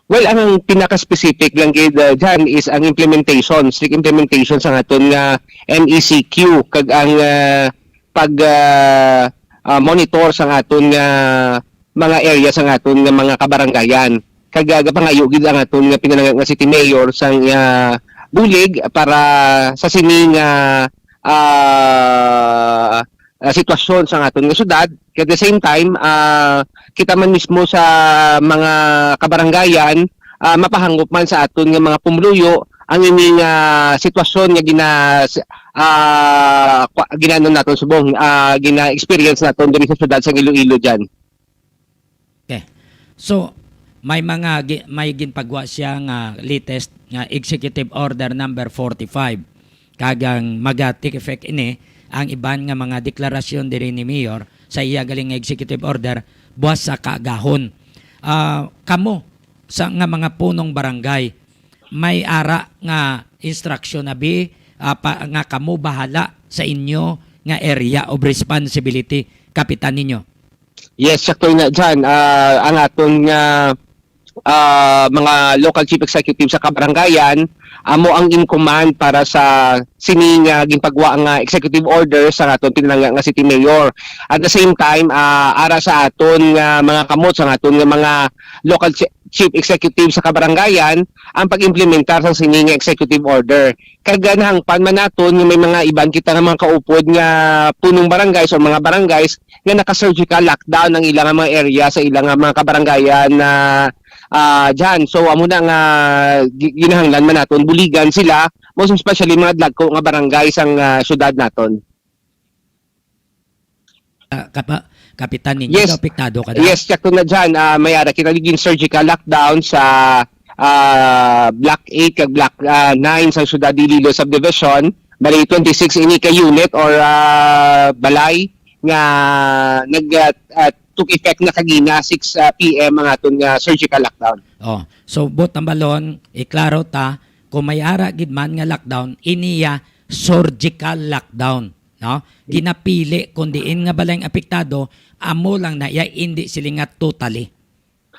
Well, ang pinaka-specific lang gid, uh, dyan is ang implementation, strict implementation sa aton nga M E C Q, kag ang, uh, pag, uh, uh, monitor sa aton nga mga area sa aton nga mga kabarangayan. Kag, uh, gapangayo gid ang aton nga pinalangga nga city mayor sang, uh, bulig para sa sini nga, uh, uh, sitwasyon sa aton nga syudad. At the same time, ah, kita man mismo sa mga kabarangayan, ah, mapahangop man sa aton nga mga pumuluyo ang ining, ah, sitwasyon nga gina-, ah, kwa-, ginano naton subong, ah, gina-experience naton diri sa syudad sang Iloilo dyan. Okay. So, may mga gi-, may ginpagwa siya nga latest nga Executive Order number forty-five. Kag ang maga-take effect ini ang iban nga mga deklarasyon diri ni Mayor sa iya gali nga executive order buwas sa kaagahon. Ah, kamo sa nga mga punong barangay, may ara nga instruction abi, ah, pa, nga kamo bahala sa inyo nga area of responsibility, kapitan ninyo? Yes, sakto na dyan. Ah, ang aton nga, ah, mga local chief executive sa kabarangayan, amo ang in command para sa sini nga ginpagwa nga executive order sa aton pinalangga nga city mayor. At the same time, ah, ara sa aton nga mga kamot, sa aton nga mga local chi-, chief executive sa kabarangayan, ang pag-implementar sa sini nga executive order. Kag, ah, nahangpan man naton nga may mga iban kita nga mga kaupod nga punong barangays o mga barangays nga naka-surgical lockdown ang ilang mga area sa ilang mga kabarangayan na, ah, dyan. So, amo na nga gi-, ginahanglan man naton buligan sila, most especially mga dagko nga barangay sang, ah, syudad naton. Ah, kapa-, kapitan ninyo, Yes. apektado ka na? Yes, sakto na dyan. Ah, may ara kita naging surgical lockdown sa, ah, Block eight kag Block, ah, nine sa Syudad Iloilo Subdivision. Bali, twenty-six ini ka unit or, ah, balay nga nag, ah, ah, took effect na kagina, six, ah, P M ang aton nga surgical lockdown. Oh, so, buot ang balon, iklaro ta, kung may ara gid man nga lockdown, iniya surgical lockdown, no? Ginapili kung diin nga balay ang apektado, amo lang na iya, indi sila nga totally.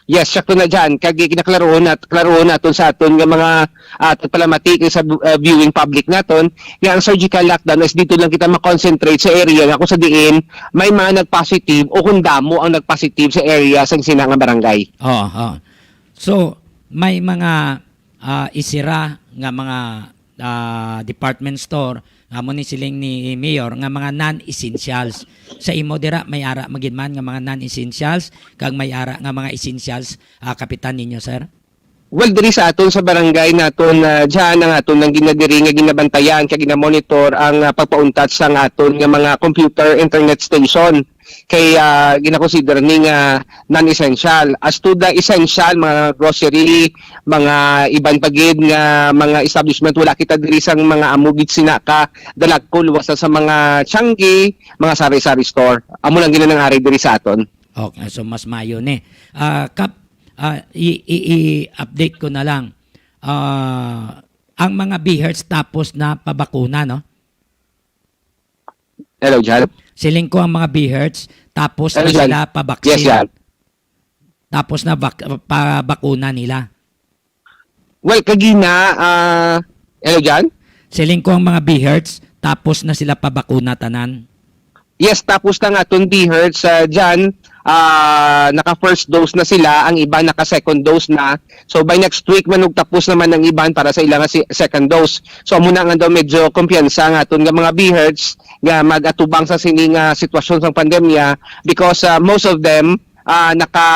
Yes, sakto na dyan. Kag ginaklarohon nat-, klarohon naton sa aton nga mga, ah, tagpalamati kag sa bu-, ah, viewing public naton nga ang surgical lockdown is dito lang kita ma-concentrate sa area nga kung sa diin may mga nag-positive o kung damo ang nag-positive sa area sa sina nga barangay. Oo, oo. So, may mga, ah, isira nga mga, ah, department store, amo ni siling ni Mayor nga mga non-essentials. Sa imo dira, may ara magid man nga mga non-essentials, kag may ara nga mga essentials, ah, kapitan ninyo, sir? Well, diri sa aton sa barangay naton, ah, dyan ang aton nang ginadiri nga ginabantayan kag ginamonitor ang, ah, pagpauntat sang aton nga mga computer internet station. Kay, ah, ginakonsider ni nga non-essential. As to the essential, mga grocery, mga iban pa gid nga mga establishment, wala kita diri sang mga amo gid sina ka dalagko, luwas na sa mga Changi, mga sari-sari store. Amo lang gid ang ari diri sa aton. Okay, so mas mayo ni. Ah, Kap, ah, i- i- i-update ko na lang. Ah, ang mga BHERTs tapos na pabakuna, no? Hello, Jan. Siling ko ang mga BHERTs tapos na Hello, Jan. sila Yes, pabaksin. Jan. Tapos na bak- pabakuna nila. Well, kagina, ah, hello, Jan? Siling ko ang mga BHERTs tapos na sila pabakuna tanan. Yes, tapos na nga aton BHERTs, ah, Jan. Ah, naka first dose na sila, ang iba naka second dose na. So by next week, manugtapos naman ang iban para sa ilang si- second dose. So amo na nga daw medyo kumpiyansa nga aton nga mga BHERTs nga mag-atubang sa sini nga sitwasyon sang pandemya because, ah, most of them, ah, naka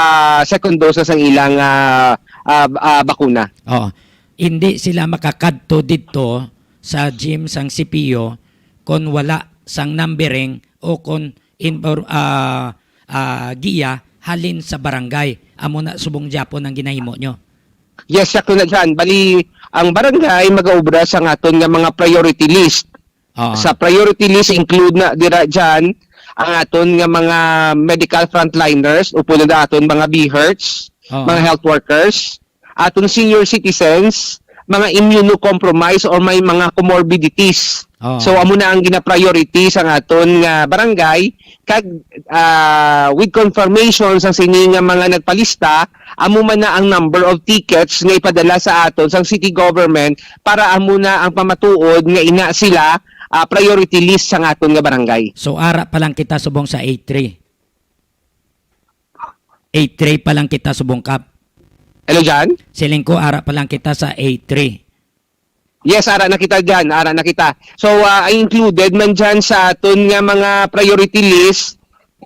second dose na sang ilang, ah, ah, ah, bakuna. Oh, hindi sila makakadto didto sa gym sang CPO kon wala sang numbering o kon in, or, ah, ah, giya halin sa barangay. Amo na subong gyapon ang ginahimo nyo. Yes, sakto na, Jan. Bali, ang barangay magaobra sa aton nga mga priority list. Ah, Sa priority list, include na dira, Jan, ang aton nga mga medical frontliners, upod na aton mga BHERTs, Oo. mga health workers, aton senior citizens, mga immunocompromised or may mga comorbidities. Oo. So amo na ang gina-priority sa aton nga barangay, kag, ah, with confirmation sa sini nga mga nagpalista, amo man na ang number of tickets nga ipadala sa aton sang city government para amo na ang pamatuod nga ina sila, ah, priority list sa aton nga barangay. So ara pa lang kita subong sa A three. A three pa lang kita subong, Kap. Hello, Jan? Siling ko ara pa lang kita sa A three. Yes, ara na kita, Jan. Ara na kita. So, ah, I included man dyan sa aton nga mga priority list,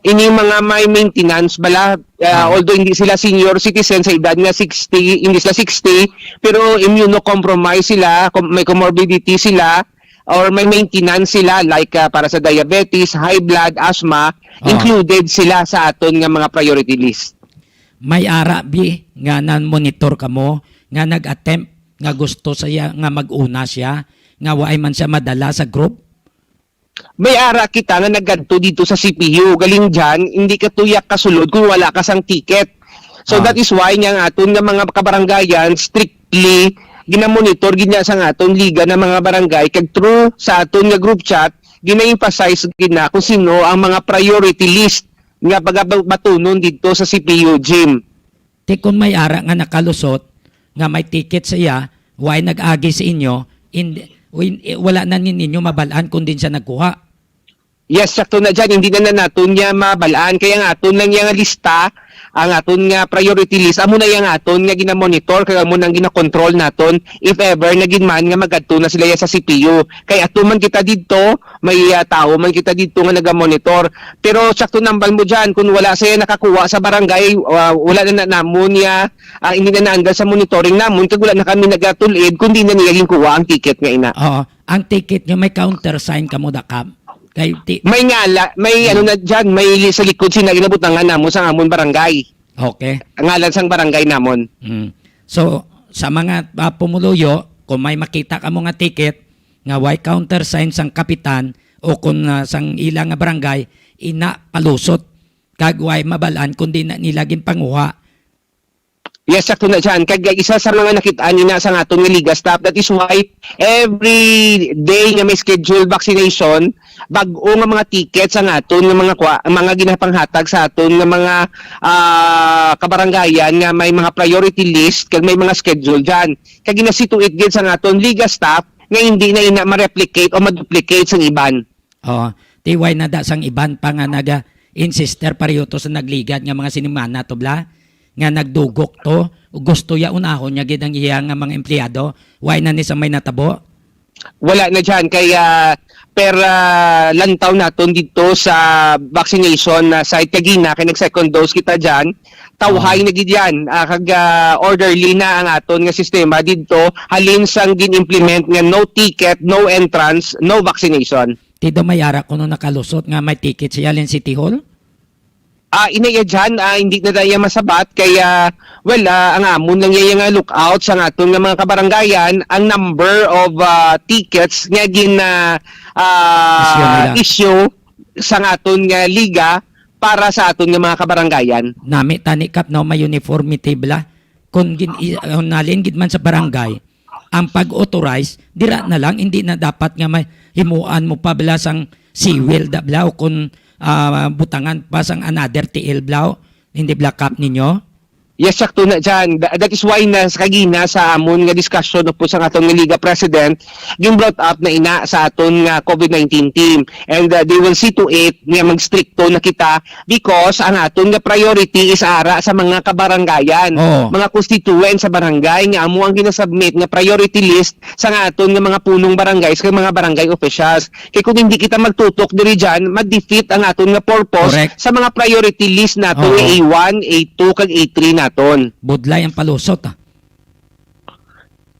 ini mga may maintenance bala, ah, Ah. although hindi sila senior citizen sa edad nga sixty, hindi sila sixty, pero immunocompromised sila, com- may comorbidity sila, or may maintenance sila, like, ah, para sa diabetes, high blood, asthma, Ah. included sila sa aton nga mga priority list. May ara bi nga nan-monitor kamo nga nag-attempt nga gusto siya nga mag-una siya nga waay man siya madala sa group? May ara kita nga nagadto dito sa C P U. Galing dyan, hindi ka tuyak kasulod kung wala ka sang ticket. So Ah. that is why nga ang aton nga mga kabarangayan strictly ginamonitor gid niya sa aton liga ng mga barangay, kag through sa aton nga group chat, gina-emphasize gid na kung sino ang mga priority list nga pagabatunon dito sa C P U gym. Ti kon may ara nga nakalusot nga may ticket sa iya, way nag-agi sa inyo, in, in, wala na nin- ninyo mabal-an kung din siya nagkuha. Yes, sakto na dyan. Hindi na, na naton niya mabalaan. Kaya ang aton lang yung lista, ang aton nga priority list, amo na yung aton nga ginamonitor, kaya amo nang ginakontrol naton if ever na gid man nga magadto na sila sa C P U. Kay ato man kita dito, may, ah, tao man kita dito nga nagamonitor. Pero sakto nambal mo dyan, kung wala siya nakakuha sa barangay, ah, wala na, na namon niya, ah, hindi na naanggal sa monitoring namon, kag wala na kami nagatulid, kundi na niya ginkuha ang ticket nga ina. Oo. Ang ticket nyo may countersign kamo, da, Kap? Kay ti- May ngala, may ano na dyan, may li- sa likod sina ginabutangan namo sa amon barangay. Okay. Ngalan sang barangay namon. Mm. So, sa mga, ah, pumuluyo, kung may makita kamo nga ticket nga way countersign sang kapitan o kung, ah, sang ila nga barangay, ina palusot. Kag way mabalaan kundi na nila ginpanguha. Yes, sakto na dyan. Kag isa sa mga nakitaan nina sa aton nga liga staff, that is why every day nga may schedule vaccination, bag-o nga mga tickets ang aton nga mga kwa, ang mga ginapanghatag sa aton nga mga, ah, kabarangayan nga may mga priority list kag may mga schedule dyan. Kag ginasituate gid sa aton liga staff nga hindi na ina ma-replicate o ma-duplicate sang iban. Oh, ti way na da sang iban pa nga naga-insister pareho to sa nagligad nga mga sinimana to, bla, nga nagdugok to, gusto ya unahon niya gid ang iya nga mga empleyado. Way na ni sa may natabo? Wala na dyan. Kay, ah, per, ah, lantaw naton didto sa vaccination na site kagina, kay nag-second dose kita dyan, tawhay Oo. na gid yan, ah, kag, ah, orderly na ang aton nga sistema didto, halin sang gin-implement nga no ticket, no entrance, no vaccination. Ti daw may ara kuno nakalusot nga may ticket siya halin City Hall? Ah, inaya dyan, ah, hindi na daya masabat kay, ah, well, ah, ang amon lang iya nga lookout sa aton nga mga kabarangayan, ang number of, ah, tickets nga gin, ah, ah, Issue nila. issue sa aton nga liga para sa aton nga mga kabarangayan. Nami tani, Kap, no, may uniformity bala. Kung gin-, i-, kung nalin gid man sa barangay, ang pag-authorize, dira na lang, hindi na dapat nga may himuan mo pa bala sang siwil da bala o kung, ah, butangan pa sang another tiil bala, hindi bala, Kap, ninyo? Yes, sakto na dyan. Tha-, that is why na sa kagina sa amon nga discussion upod sa aton nga Liga President, gin-brought up na ina sa aton nga COVID nineteen team. And, uh, they will see to it nga magstrikto na kita because ang aton nga priority is ara sa mga kabarangayan, Oo. mga constituents sa barangay nga amo ang ginasubmit nga priority list sa aton nga mga punong barangays kag mga barangay officials. Kay kung hindi kita magtutok diri dyan, ma-defeat ang aton nga purpose Correct. sa mga priority list naton nga Oo. A one, A two, kag A three naton. Budlay ang palusot, ah.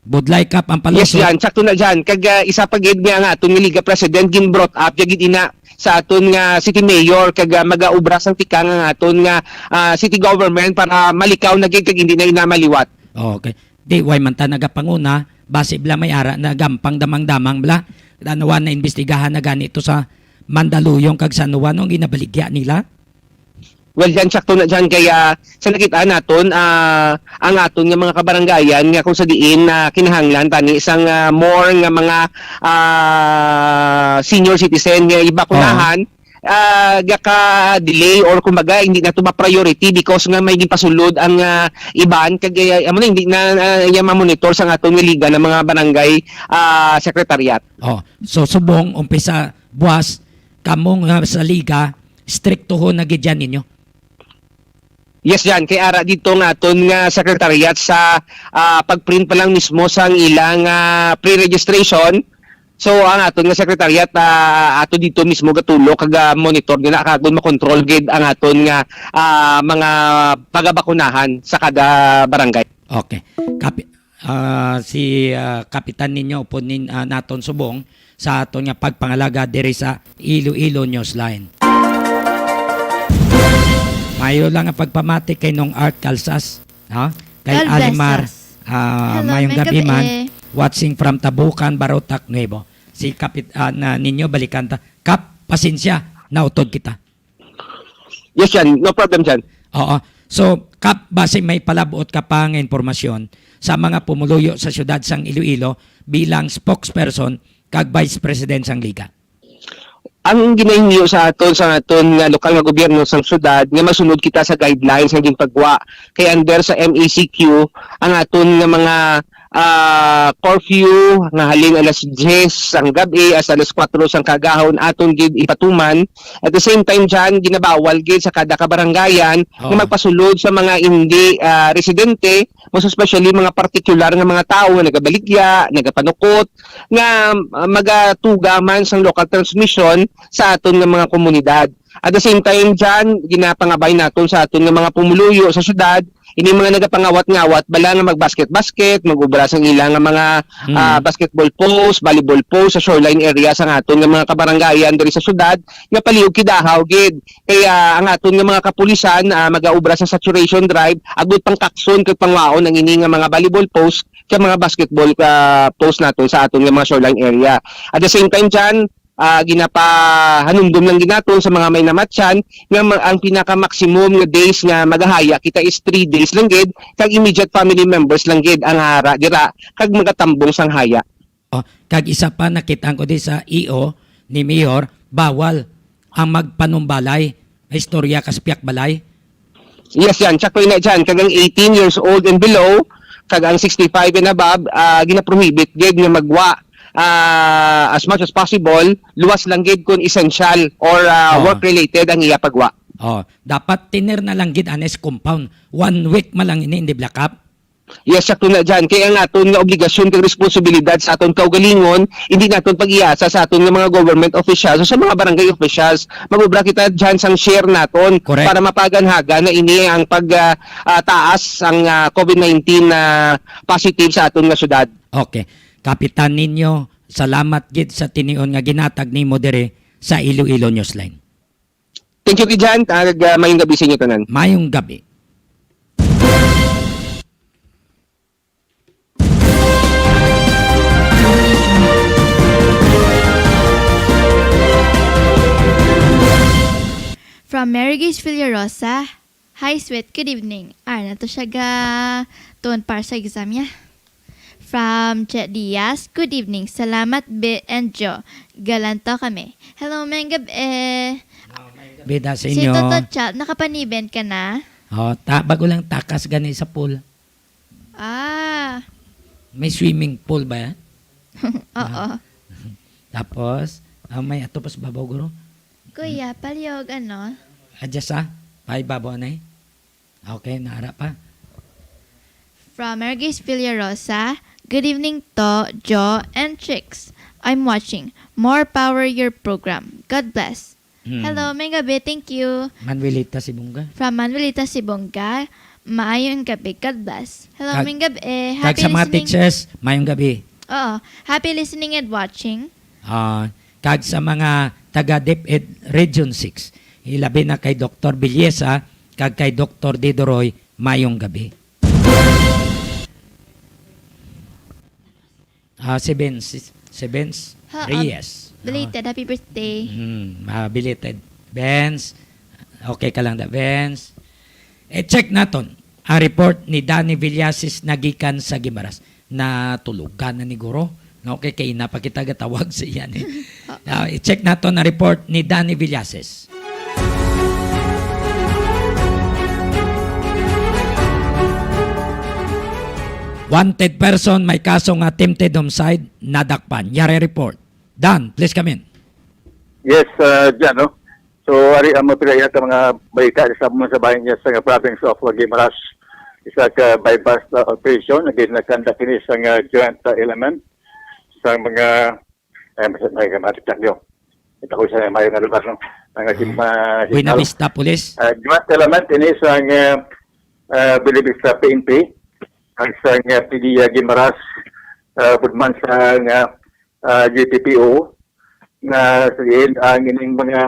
Budlay, Kap, ang Yes, palusot. Jan. Sakto na, Jan. Kag, ah, isa pa gid nga ang aton nga Liga President gin-brought up ya gid ina sa aton nga city mayor kag, ah, magaubra sang tikang ang aton nga, ah, city government para malikaw na gid kag hindi na ina maliwat. Okay. Di, way man ta nagapanguna, basi bala may ara na gampang damang-damang bala. Ano, wa na imbestigahan na gani to sa Mandaluyong kag San Juan, no, ang ginabaligya nila? Well, dyan, sakto na dyan. Kaya sa nakita naton, ah, ang aton nga mga kabarangayan nga kung sa diin na kinahanglan tani sang, ah, more nga mga, ah, senior citizen nga ibakunahan, ah, gaka-delay or kumbaga hindi na to ma-priority because nga may gipasulod ang, ah, iban kag, eh, amo na, hindi na, ah, iya ma-monitor sa aton nga liga ng mga barangay, ah, secretariat. Oh, so subong umpisa buwas kamo nga sa liga, striktohon na gid yan ninyo? Yes, Jan. Kay ara dito nga aton nga secretariat sa, ah, pag-print pa lang mismo sang ilang, ah, pre-registration. So, ang aton nga secretariat, ah, ato dito mismo gatulo kag, ah, monitor nila kag makontrol gid ang aton nga, ah, mga pagabakunahan sa kada barangay. Okay. Kapi-, ah, si, ah, kapitan ninyo upod nin-, ah, naton subong sa aton nga pagpangalaga diri sa Iloilo Newsline. Mayo lang ang pagpamati kay Nong Art Calsas, ha? Kay Calvesas. Alimar, ah, Hello, mayong gabi man. Watching from Tabucan, Barotac, Nuevo. Si kapit-, ah, na ninyo, balikan ta. Kap, pasensya, nautod kita. Yes, Jan. No problem, Jan. Oo. So, Kap, basi may palabot ka pa nga impormasyon sa mga pumuluyo sa siyudad sang Iloilo bilang spokesperson kag vice president sang liga. Ang ginahinyo sa aton, sa aton nga lokal nga gobyerno sang syudad nga masunod kita sa guidelines nga ginpagwa kay under sa M E C Q ang aton nga mga, ah, curfew nga halin alas diyes sang gab-i hasta alas kuwatro sang kaagahon aton gid ipatuman. At the same time, Jan, ginabawal gid sa kada kabarangayan nga Oo. magpasulod sa mga hindi, ah, residente, most especially mga partikular nga mga tawo nga nagabaligya, nagapanukot, nga, ah, magatuga man sang local transmission sa aton nga mga komunidad. At the same time, Jan, ginapangabay naton sa aton nga mga pumuluyo sa syudad, ini mga nagapangawat-ngawat bala nga mag-basket-basket, mag-ubra sang ila nga mga, Hmm. ah, basketball post, volleyball post sa shoreline area sa aton nga mga kabarangayan diri sa syudad, nga palihog kidahaw gid. Kaya ang aton nga mga kapulisan, ah, magaubra sa saturation drive, agud pangkakson kag pangwaon ang ini nga mga volleyball post kag mga basketball, ah, post naton sa aton nga mga shoreline area. At the same time, Jan, ah, ginapahanumdom lang gid naton sa mga may namatyan nga ma-, ang pinaka-maximum nga days nga magahaya kita is three days lang gid, kag immediate family members lang gid ang ara dira kag magatambong sang haya. Oh, kag isa pa, nakit-an ko di sa E O ni Mayor, bawal ang magpanumbalay, istorya kas piyak balay. Yes, yan. Tsaka ina dyan, kag ang eighteen years old and below, kag ang sixty-five and above, ah, ginaprohibit gid nga magwa, ah, as much as possible, luwas lang gid kung essential or, ah, Oh. work-related ang iya pagwa. Oh, dapat tener na lang gid, anes, compound. One week man lang ini, hindi, Black Cap? Yes, sakto na dyan. Kaya ang aton nga obligasyon kag responsibilidad sa aton kaugalingon, hindi naton pag-iasa sa aton nga mga government officials o sa mga barangay officials. Mag-obra kita dyan sang share naton Correct. para mapaganhaga na ini ang pag, ah, ah, taas ang, ah, COVID nineteen na positive sa aton nga syudad. Okay. Kapitan ninyo, salamat gid sa tinion nga ginatag nimo diri sa Iloilo Newsline. Thank you, Kijan. Kag, ah, mayong gabi sa inyo tanan. Mayong gabi. From Mary Grace Villarosa, "Hi, sweet. Good evening." Ah, na to siya ga tuon para sa exam niya. From Chet Diaz, "Good evening. Salamat, Bi and Joe. Galanto kami." Hello, mayong gab-, eh. Bida sa Si inyo. Toto Chat, nakapaniben ka na? Oh, ta bago lang takas gani sa pool. Ah. May swimming pool ba yan? Oo. Ah. Tapos, ah, may ato pa sa babaw, guro? Kuya, palihog, ano? Adya sa? Paibabaw, anay? Okay, naara pa. From Mergis Villarosa, "Good evening to Joe and Chicks. I'm watching. More power your program. God bless." Hmm. Hello, may gabi. Thank you. Manuelita Sibonga. From Manuelita Sibonga, maayong gabi. God bless. Hello, Kag-, may gabi. Kag Happy sa mga listening. Teachers, maayong gabi. Oo. Happy listening and watching. Ah, kag sa mga taga DepEd Region six, ilabi na kay Doktor Villesa kag kay Doktor Didoroy, mayong gabi. Ah, si Benz, si, si Benz Ha, ah, Reyes. Belated, happy birthday. Hmm, ah, belated. Benz, okay ka lang da, Benz? Eh, check naton ang report ni Danny Villasis na gikan sa Guimaras. Natulugan na ni guro. No, kay, kay ina pa kita gatawag sa iya ni. Ah, i-check naton ang report ni Danny Villasis. Wanted person, may kaso nga attempted homicide, nadakpan. Yari report. Dan, please come in. Yes, uh, Jan, no? So, ari ang mga pinayat ang mga balita sa mga sa bayan niya sa province of Guimaras. Isa ka buy-bust, uh, operation, naging nakanda kini sa nga joint, uh, element sa mga, eh, may, may, may, ito ko sa mayo nga lugar, no? Ang ating, Ah, uh, Buena Vista Police. Uh, joint element ini sa nga, uh, Buena Vista P N P, ang sa nga P D Guimaras, uh, budman sa nga, uh, G P P O, na sa diin ang ining mga,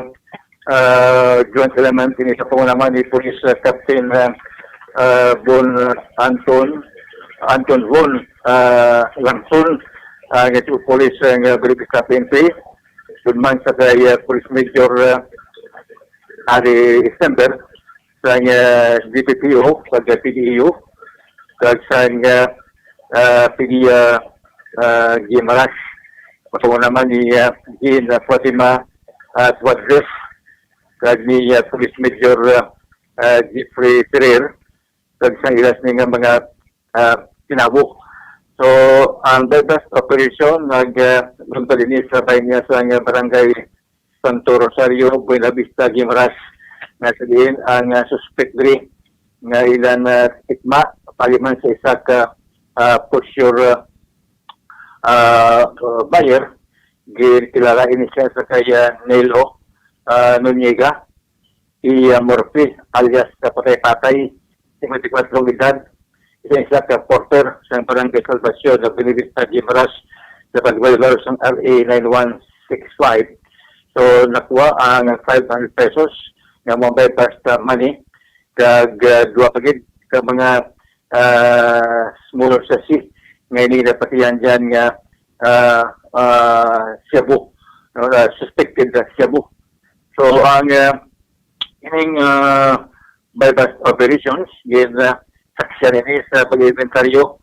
ah, joint element ini sa pangunaman ni Police, ah, Captain, ah, ah, Bon Anton, Anton Von, ah, Langson, ah, nga si Police, ah, nga Brigada P N P, gudman sa kay, ah, Police Major, ah, Ari December, sang, ah, G P P O, kag P D E U, kag sang, ah, ah, P D E A, ah, Guimaras. Matuo naman ni, ah, Jean, ah, Fatima, ah, Tuadres, kag ni, ah, Police Major, ah, ah, Jeffrey Ferrer, kag sang ilas ni nga mga, ah, tinawo. So, ang buy-bust operation nag, ah, lungtad ini sa bayan niya sa, ah, barangay Santo Rosario, Buena Vista, Guimaras, nga sa diin ang, ah, suspect diri nga ilang, ah, tikma, paliman sa isa ka, ah, for sure, ah, ah, buyer, ginkilala ini siya sa kay, ah, Nelo, ah, Noriega, si, ah, Murphy, alias Kapatay-Patay, singkwenta y kwatro ang edad, isa, isa ka porter sa Barangay Salvacion, sa Buena Vista, Guimaras, sa pagbaylar sa R A nine one six five. So, nakuha ang five hundred pesos nga mga buy-bust money, kag, ah, duha pa gid ka mga, ah, smaller sachet nga ini napatihan dyan nga, ah, ah, shabu, no, ah, suspected na shabu. So, ang, ah, ining, ah, buy-bust operations, gin, ah, saksyan ini sa pag-inventaryo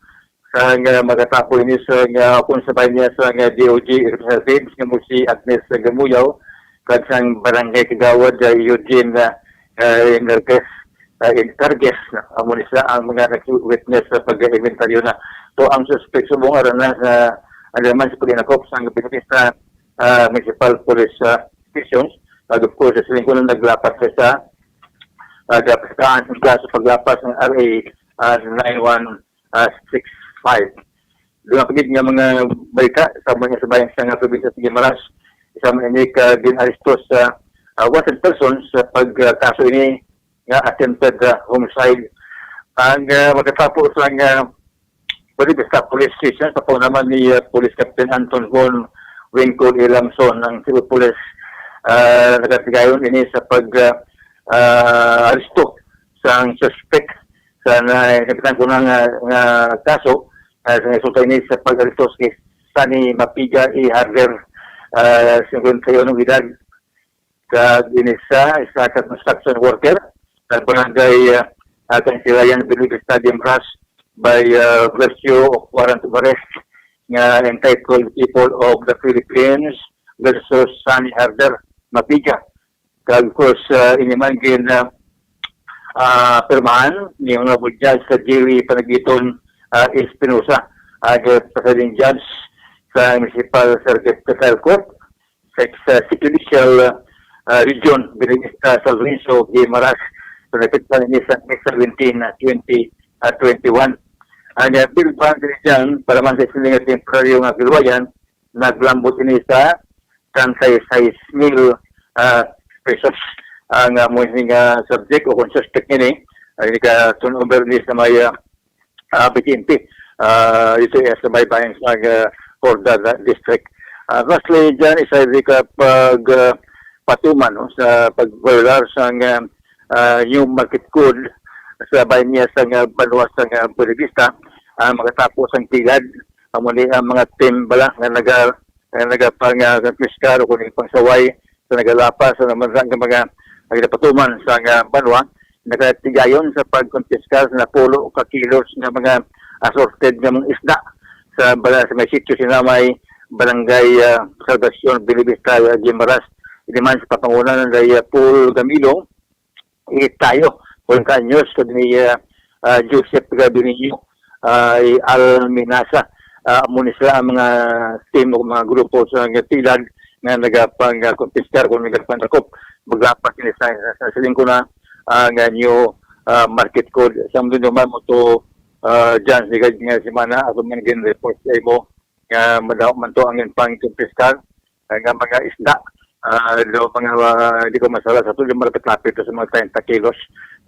sa nga magatapo ini sa nga kung sabay niya sa nga D O J representatives nga mo si Agnes Gamuyaw, kag sang barangay kagawad, ah, Eugene, ah, ah, Enriquez, ah, Encarguez, no? Amo ni sila ang mga nag-witness sa pag-inventaryo na. So, ang suspect subong ara na sa alaman sa paglinakop sa Buena Vista, ah, Municipal Police, ah, Station. Kag, of course, sa lingkod na naglapas siya sa, ah, dapat sa paglapas ng R A, ah, nine one ah, six five. Dugang pa gid nga mga balita sa mga sa bayan sa nga probinsya sa Guimaras, isa man ini ka gin-aresto sa, ah, wanted person sa pagkaso ini nga attempted, ah, homicide. Ang, ah, magkatapo sa nga Buenavista Police Station sa panguna ni, ah, Police Captain Anton Von Winkle Ilamson, ang Cebu Police, ah, nagatigayon ini sa pag, ah, ah, aresto sang suspect sa na, kapitan ko na nga, nga kaso, ah, sa resulta ini sa pag-aresto si Sunny Mapiga i Harder, ah, singkwenta y uno edad, kag ini sa isa ka construction worker sa barangay, ah, ah, Kansilayan, Buenavista, Guimaras, by, ah, virtue of warrant of arrest nga entitled People of the Philippines versus Sunny Harder Mapiga. Kag, of course, ah, ini man gin, ah, ah, pirmahan ni Honorable Judge sa Jerry Panagiton, ah, Espinosa, ang presiding judge sa Municipal Circuit Trial Court sa, sa Sixth Judicial, ah, Region, Buenavista, San Lorenzo, Guimaras, sa napit pa ini sa May seventeen, ah, twenty, ah, twenty-one. Ang, ah, bail bond diri dyan, para man sa sila nga temporaryo nga kaluwayan, naglambot ini sa treinta y seis mil, ah, pesos. Ang, ah, mo ini nga subject o kung suspect ini, ay ka turnover ni sa may, ah, ah, B G M P. Ah, ito ay sa may bayan sa, ah, Horda District. Ah, lastly, dyan, isa di ka pag, ah, patuman, no, sa pag-violar sa, ah, ah, new market code sa bayan niya sa, ah, banwa sa, ah, Buenavista, ah, makatapos ang tilad, amo ni ang mga team bala nga naga-, nga nagapang, ah, piskar o kuning pangsaway sa nagalapas sa naman nga mga nagapatuman sa nga banwa, nagatigayon sa pagkonpiskar sa napulo ka kilos nga mga assorted nga mga isda sa bala-, sa may sitio Sinamay, Barangay, ah, Salvacion, Buenavista, ah, Guimaras. Ini man sa papangunan ni, ah, Paul Gamilong, Itayo, Paul Caños, kag ni, ah, ah, Joseph Gabinillo, ah, Alminasa. Ah, amo ni sila ang mga team o mga grupo sa nga tilad nga nagapang, ah, konpiskar kung nagapangdakop. Maglapas sila sa, sa, sa siling ko na, ah, nga new, ah, market code. Sa mundo naman mo to, ah, dyan, sa nga semana, ako man gin-report sa imo nga madaw man to ang pang-konpiskar, ah, nga mga isda. Ah, do mga, ah, di ko masala sa to, yung malapit-lapit to sa mga treinta kilos,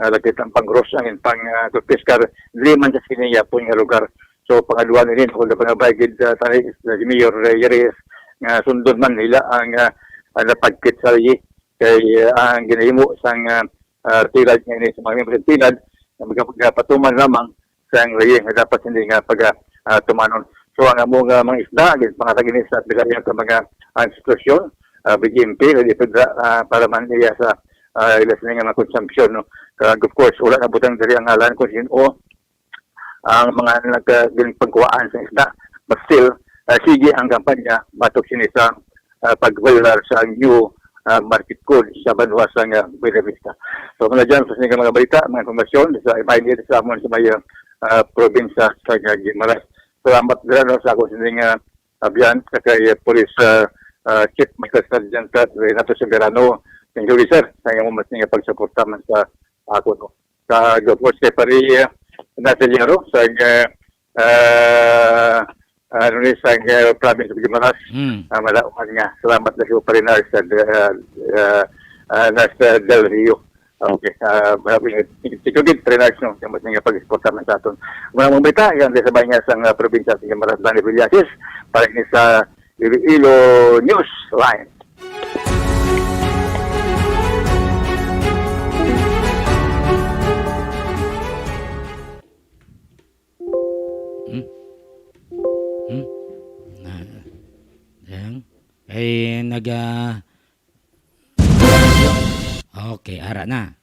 ah, lagkit ang pang-gross ang pang, ah, konpiskar, di man sa siniya po nga lugar. So, pangaduan nila, kung dapat nga ba, gid, ah, tani, si Mayor Reyes, nga sundon man nila ang, ah, ang napagkit sa layi. Kay, ah, ang ginahimo sang, ah, ah, tilad nga ini sa mga miyembro sa tilad, nga magpagpatuman lamang sang layi nga dapat hindi nga pag, ah, tumanon. So, ang amo nga mga isda, gid, pangatag ini sa pila ka mga, ah, institusyon, ah, B G M P, kay di pwede, ah, para man iya sa, ah, ila sila nga mga consumption, no? Kag, of course, wala na butang diri ang ngalan kung sino ang mga nagka-, ginpagkuhaan sa isda. But still, ah, sige ang kampanya batok sini sa, ah, pag-violar sa new, ah, market code sa banwa sa nga Buenavista. So, muna dyan, sa mga balita, mga informasyon, sa ipainit sa amon sa may, ah, probinsya sa Guimaras. Salamat dira, no, sa akong sining, ah, abyan, sa kay Police, ah, ah, Chief Master Sergeant, ah, Renato Soberano. Thank you, sir, sa inyong mas nga pagsuporta man sa ako, no. Kag, of course, kay Pari, ah, Nasiliaro, sa, ah, ah, ano ni, sa, ah, province of Guimaras. Mm. Ah, madauman nga. Salamat na sa Pari Nas, ah, ah, ah, Nas, ah, Del Rio. Okay. Ah, maraming thank you, thank you, Pari Nas, no? Sa mas nga pag-suporta man sa aton. Mga mga balita, yan sa bayan nga sa, ah, probinsya sa Guimaras, Danny Villasis, para ini sa Iloilo News Line. Hmm? Hmm? Na, dang? Ay, nag, ah, okay, ara na.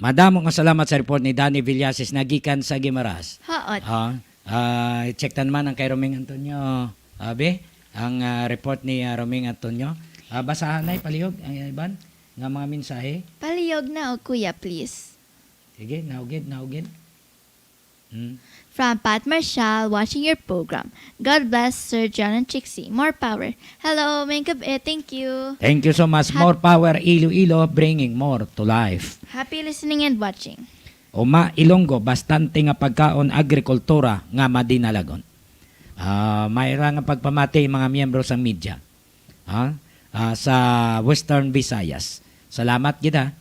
Madamo nga salamat sa report ni Danny Villasis na gikan sa Guimaras. Haot. Ah, ah, i-check ta naman ang kay Roming Antonio. Abi, ang, ah, report ni, ah, Roming Antonio. Ah, basahan na, palihog ang iban nga mga mensahe. Palihog na, o kuya, please. Sige, naugid, naugid. Hmm. From Pat Marshall, watching your program. God bless Sir John and Chixie. More power. Hello, maayong gab-i. Thank you. Thank you so much. Hap- More power, Iloilo, bringing more to life. Happy listening and watching. Uma, Ilonggo, bastante nga pagkaon, agrikultura nga madinalagon. Ah, may ra nga pagpamati mga miyembro sang media, ha? Ah, sa Western Visayas. Salamat gid, ha.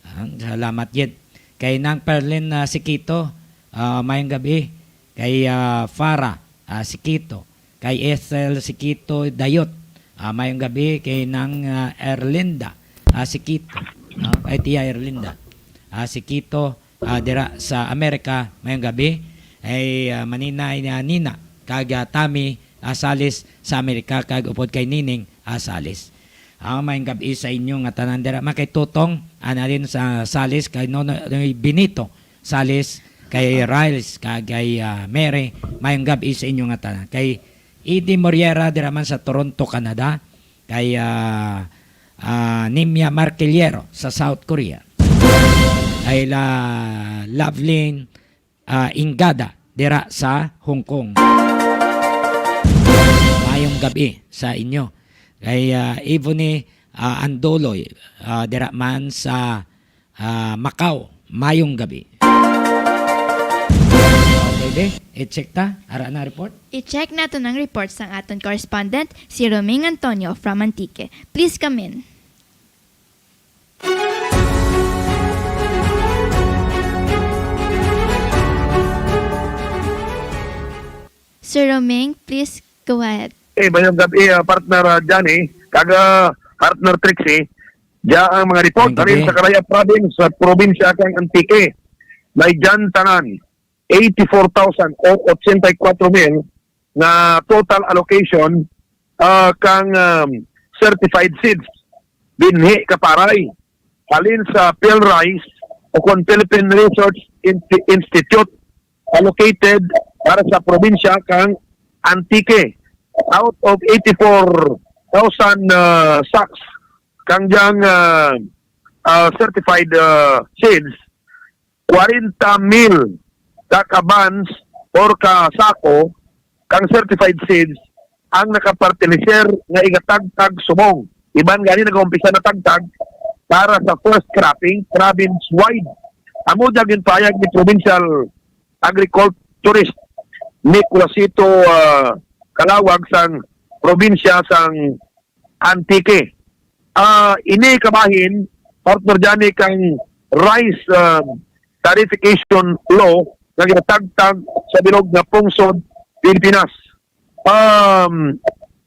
Ah, salamat gid. Kay Nang Perlin, ah, Sikito, ah, mayong gabi. Kay, ah, Farah, ah, Sikito. Kay Ethel Sikito Dayot, ah, mayong gabi. Kay Nang, ah, Erlinda, ah, Sikito. Ah, kay Tia Erlinda, ah, Sikito, ah, dira sa Amerika, mayong gabi. Ay, ah, Maninay, ah, Nina, kag, ah, Tami, ah, Salis sa Amerika, kag upod kay Nining, ah, Salis. Ah, mayong gabi sa inyo nga tanan dira. Mga kay Tutong, Analin sa Salis, kay Nonoy Benito Salis, kay Riles, kag kay, ah, Mary, mayong gabi sa inyo nga tanan. Kay Eddie Moriera dira man sa Toronto, Canada, kay, ah, ah, Nimia Marquillero sa South Korea, kay la Loveline, ah, Ingada dira sa Hong Kong. Mayong gabi sa inyo. Kay, ah, Ivone, ah, Andoloy, ah, dira man sa, ah, Macau. Mayong gabi. Okay, be. I-check ta. Ara na report. I-check nato ng report sang aton correspondent, si Roming Antonio from Antique. Please come in. Sir Roming, please go ahead. Eh, mayong gabi, ah, partner, ah, Johnny, kag, ah, partner Trixie. Diya ang mga report Mayong gabi. Halin sa Caraya Province, sa probinsya kang Antique. May dyan tanan, eighty-four thousand o eighty-four mil nga total allocation, ah, kang, um, certified seeds, binhi ka paray, halin sa PhilRice o kon Philippine Research Insti-, Institute, allocated para sa probinsya kang Antique. Out of eighty-four thousand, ah, sacks kang diyang, ah, ah, certified, ah, seeds, kwarenta mil ka kabans or ka sako kang certified seeds ang nakaperteneser nga igatagtag subong. Iban gani nag-umpisa na tagtag para sa first cropping province-wide. Amo dya ginpahayag ni Provincial Agriculturist Nicolasito, ah, Kalawag sang probinsya sang Antique. Ah, ini kabahin, partner Johnny, kang rice, ah, tariffication law nga ginatagtag sa bilog nga pungsod Pilipinas. Um,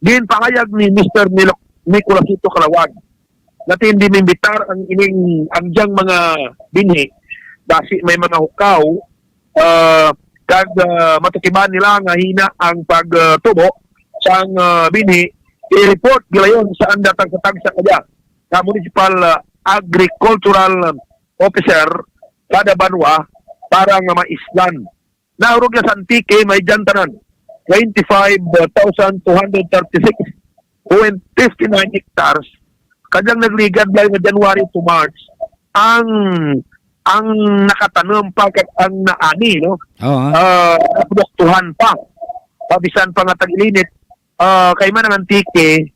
ginpahayag ni Mister Nilo-, Nicolasito Kalawag nga hindi maimbitar ang ining, ang diyang mga binhi, basi may mga hukaw, ah, kag, ah, matukiban nila nga hina ang pagtubo sang, ah, binhi, i-report gilayon sa anda tagsa-tagsa kadya sa municipal, ah, agricultural officer kada banwa para nga maislan. Naurog na sa Antique, may dyan tanan, twenty-five thousand two hundred thirty-six point fifty-nine hectares. Kadyang nagligad lang nga January to March, ang, ang nakatanom pa kag ang naani, no? Oo. Ah, naproduktuhan pa. Pabisan pa nga tag-ilinit, ah, kay man ang Antique,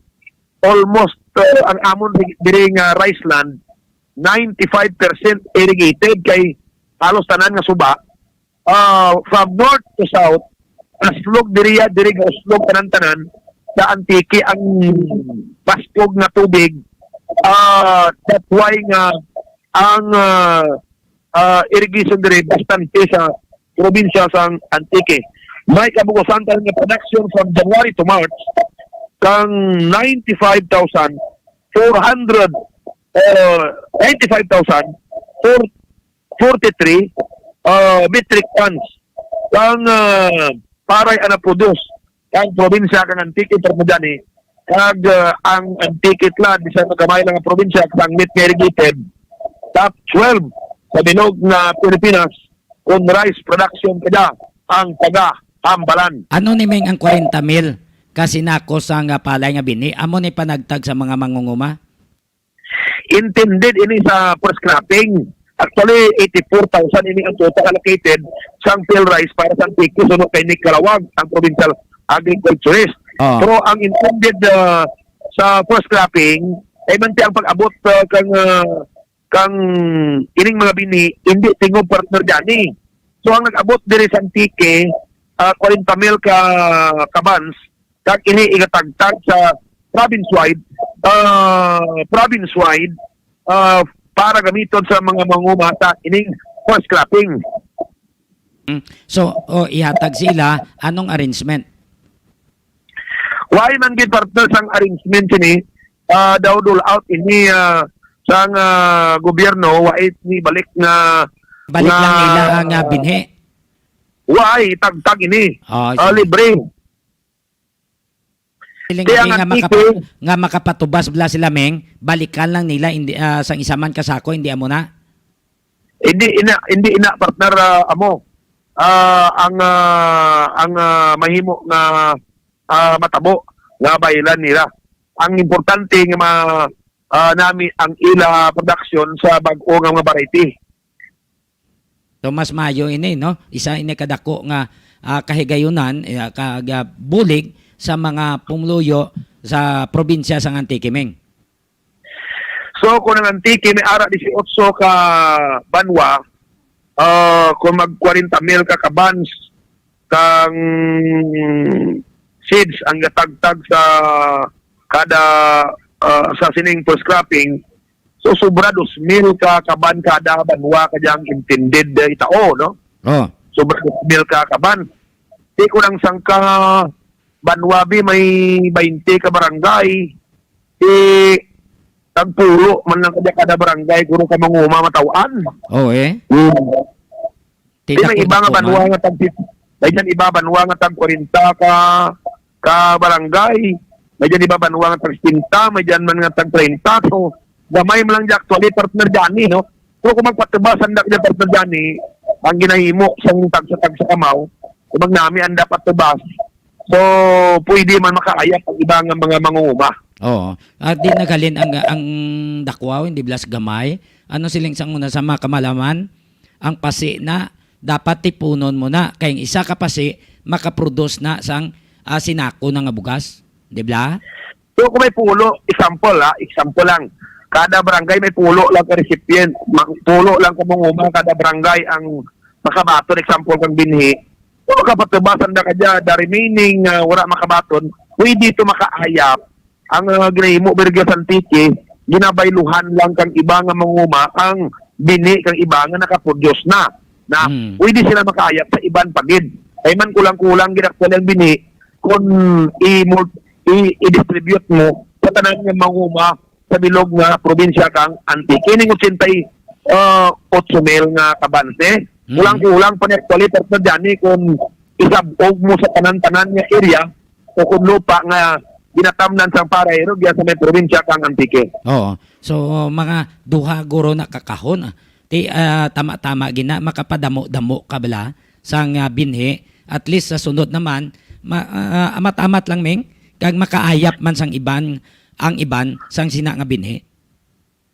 almost, ah, ang amon diri nga rice land, ninety-five percent irrigated kay halos tanan nga suba, ah, from north to south, aslog diri, diri nga uslog tanan-tanan sa Antique ang baskog nga tubig. Ah, that's why nga ang, ah, ah, irrigation diri bastante sa probinsya sang Antique. May kabugusan tanan nga production from January to March kang ninety-five thousand four hundred, uh, ninety-five thousand four forty-three, uh, metric tons ang, uh, paray ang naproduce ang probinsya kang Antique, Parmagani, kag, uh, ang Antique Tlan, bisan nga gamay lang ang probinsya, kag ang meat nga irrigated, top twelve sa bilog nga Pilipinas, kun rice production kada ang taga Hambalan. Ano ni Ming ang kwarenta mil ka sinako sa nga palay nga bini? Amo ni panagtag sa mga mangunguma? Intended ini sa first cropping. Actually, eighty-four thousand ini ang total allocated sang PhilRice para sa Antique, suno kay Nick Calawag, ang provincial agriculturist. Ah. Pero ang intended, ah, sa first cropping ay manti ang pag-abot, ah, kang, ah, kang ining mga binhi, hindi tingob, partner Johnny. So, ang nag-abot diri sa Antique, ah, kwarenta mil ka, ka buns, kag ini igatagtag sa province-wide, ah, province-wide, ah, para gamiton sa mga manguma sa ining first scrapping. Mm. So, oh, ihatag sila, anong arrangement? Why man gid, partner, sang arrangement sini, ah, daw dole out ini, ah, sang, ah, gobyerno, wa ini balik nga, Balik lang nga nila ang, ah, binhi. Why tagtag ini? Oh, Ah, sige. Libre. Siling Kaya abi nga nga, Antique, makapa-, nga makapatubas bala sila, Meng, balikan lang nila, hindi, ah, sang isa man ka sako, hindi amo na? Hindi ina, hindi ina, partner, ah, amo. Ah, ang, ah, ang, ah, mahimo nga, ah, matabo nga baylan nila. Ang importante nga ma-, ah, nami ang ila production sa bag-o nga mga variety. So, mas maayo ini, no? Isa ini kadako nga, ah, kahigayunan, eh, kag, ah, bulig sa mga pumuluyo sa probinsya sang Antique, Meng. So, kung ang Antique may ara dieciocho ka banwa, ah, kung mag kwarenta mil ka ka buns kang seeds ang gatagtag sa kada, ah, sa sining first scrapping, so sobra dos mil ka ka bun kada banwa kadya ang intended, eh, itao, no? Oh. Sobra dos mil ka ka bun. Di ko lang sangka banwa bi may baynte ka barangay. Di tagpulo man lang kadya kada barangay, guro ka manguma mataw-an. Oh, eh. Hmm. Di may iba nga banwa nga tag, may dyan iba banwa nga tag kwarenta ka, ka barangay, may dyan iba banwa nga tag setenta, may dyan man nga tag treinta. So, gamay man lang di actually, partner Johnny, no? Pero kung magpatubas, anda ka dyan, partner Johnny, ang ginahimo sang tagsa-tagsa kamaw, kung magnami, anda patubas. So, pwede man makaayap ang iba nga mga mangunguma. Oo. At di naghalin ang, ang dakwaw, hindi blas gamay. Ano siling sang una sa mga kamalaman? Ang pasi na, dapat tipunon mo na. Kay ang isa ka pasi, makaproduce na sang, ah, sinako na nga bugas. Di ba? So, kung may pulo, example, ha, example lang. Kada barangay may pulo lang ka recipient, ma-, pulo lang ka manguma kada barangay ang makabaton, example, kang binhi. Kung makapatubas ang kadya, the remaining, ah, wala makabaton, pwede ito makaayap. Ang, ah, ginahimo, Virgil Santique, ginabayluhan lang kang iba nga manguma ang binhi kang iba nga nakaproduce na. Na Hmm. pwede sila makaayap sa iban pa gid. Kay man kulang-kulang gid actually ang binhi kung i-, i-, i-distribute mo sa tanan nga manguma sa bilog nga probinsya kang Antique. Kining ochenta y otso mil nga ka buns, eh. Mm. Kulang-kulang pa ni actually, partner Johnny, kung isab-og mo sa tanan-tanan nga area o kung lupa nga ginatamnan sang pareho diya sa may probinsya kang Antique. Oo. So, mga duha guro na ka kahon, ah. Ti, ah, tama-tama gina, makapadamo-damo ka bala sang, ah, binhi. At least sa sunod naman, ma-, ah, amat-amat lang, Ming, kag makaayap man sang iban, ang iban sang sina nga binhi.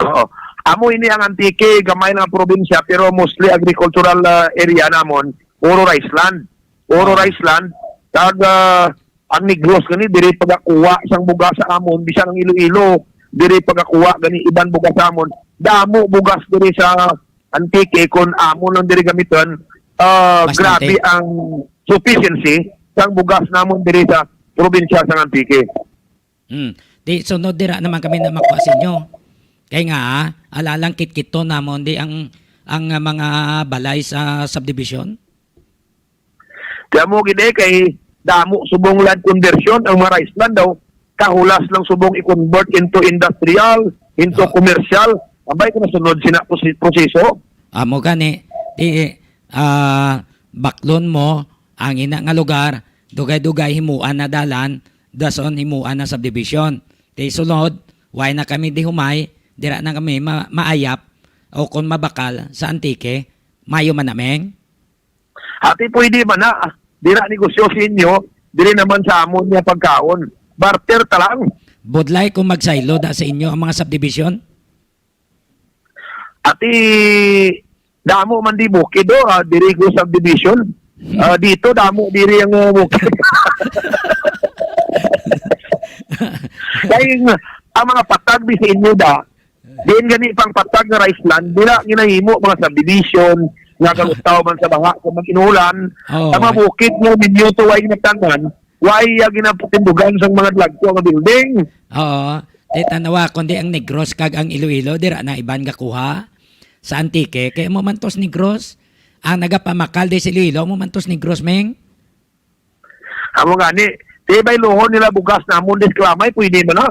Oo. Amo ini ang Antique, gamay lang ang probinsya, pero mostly agricultural, ah, area namon, puro rice land. Puro Oo. rice land. Kag, ah, ang Negros gani diri pagakuha sang bugas sa amon, bisan ang Iloilo diri pagakuha gani iban bugas sa amon. Damo bugas diri sa Antique, kun amon lang diri gamiton, ah, Bastante. grabe ang sufficiency sang bugas namon diri sa probinsya sang Antique. Hmm. Di sunod dira naman kami na makuha sa inyo. Kay nga, ah, alalang kitkiton namon di ang, ang, ah, mga balay sa subdivision. Kaya mo gid, eh, kay damo subong land conversion ang mga rice land daw. Kahulas lang subong i-convert into industrial, into Ah. commercial. Abay, kung nasunod sina prosi-, proseso. Amo gani, di, ah, baklon mo ang ina nga lugar, dugay-dugay himuan na dalan, dason himuan na subdivision. Kay sulod, way na kami di humay, dira na kami ma-, maayap o kon mabakal sa Antique, mayo man na, Meng. Ati, pwede man na. Dira negosyo sa inyo, diri naman sa amon nga pagkaon. Barter ta lang. Budlay kung magsaylo da sa inyo ang mga subdivision? Ati, damo man di bukid, oh, ah, diri ko subdivision. Ah, dito, damo diri ang, ah, bukid. Kaya ang, ang mga patag di sa inyo da, Diin gani pang patag nga rice land, dira ginahimo mga subdivision nga kalutaw man sa baha kung mag-inulan. Oo. Ang mga bukid nga minyo to way ginatanan, way, ah, ginapatindugan sang mga dagko nga building. Oo. Di tanawa, kundi ang Negros kag ang Iloilo, dira na iban gakuha sa Antique. Kay amo man tos Negros, ang nagapamakal di sa Iloilo, amo man tos Negros, Meng. Amo gani, di bayluhon nila bugas namon, di sa Kalamay, pwede man na.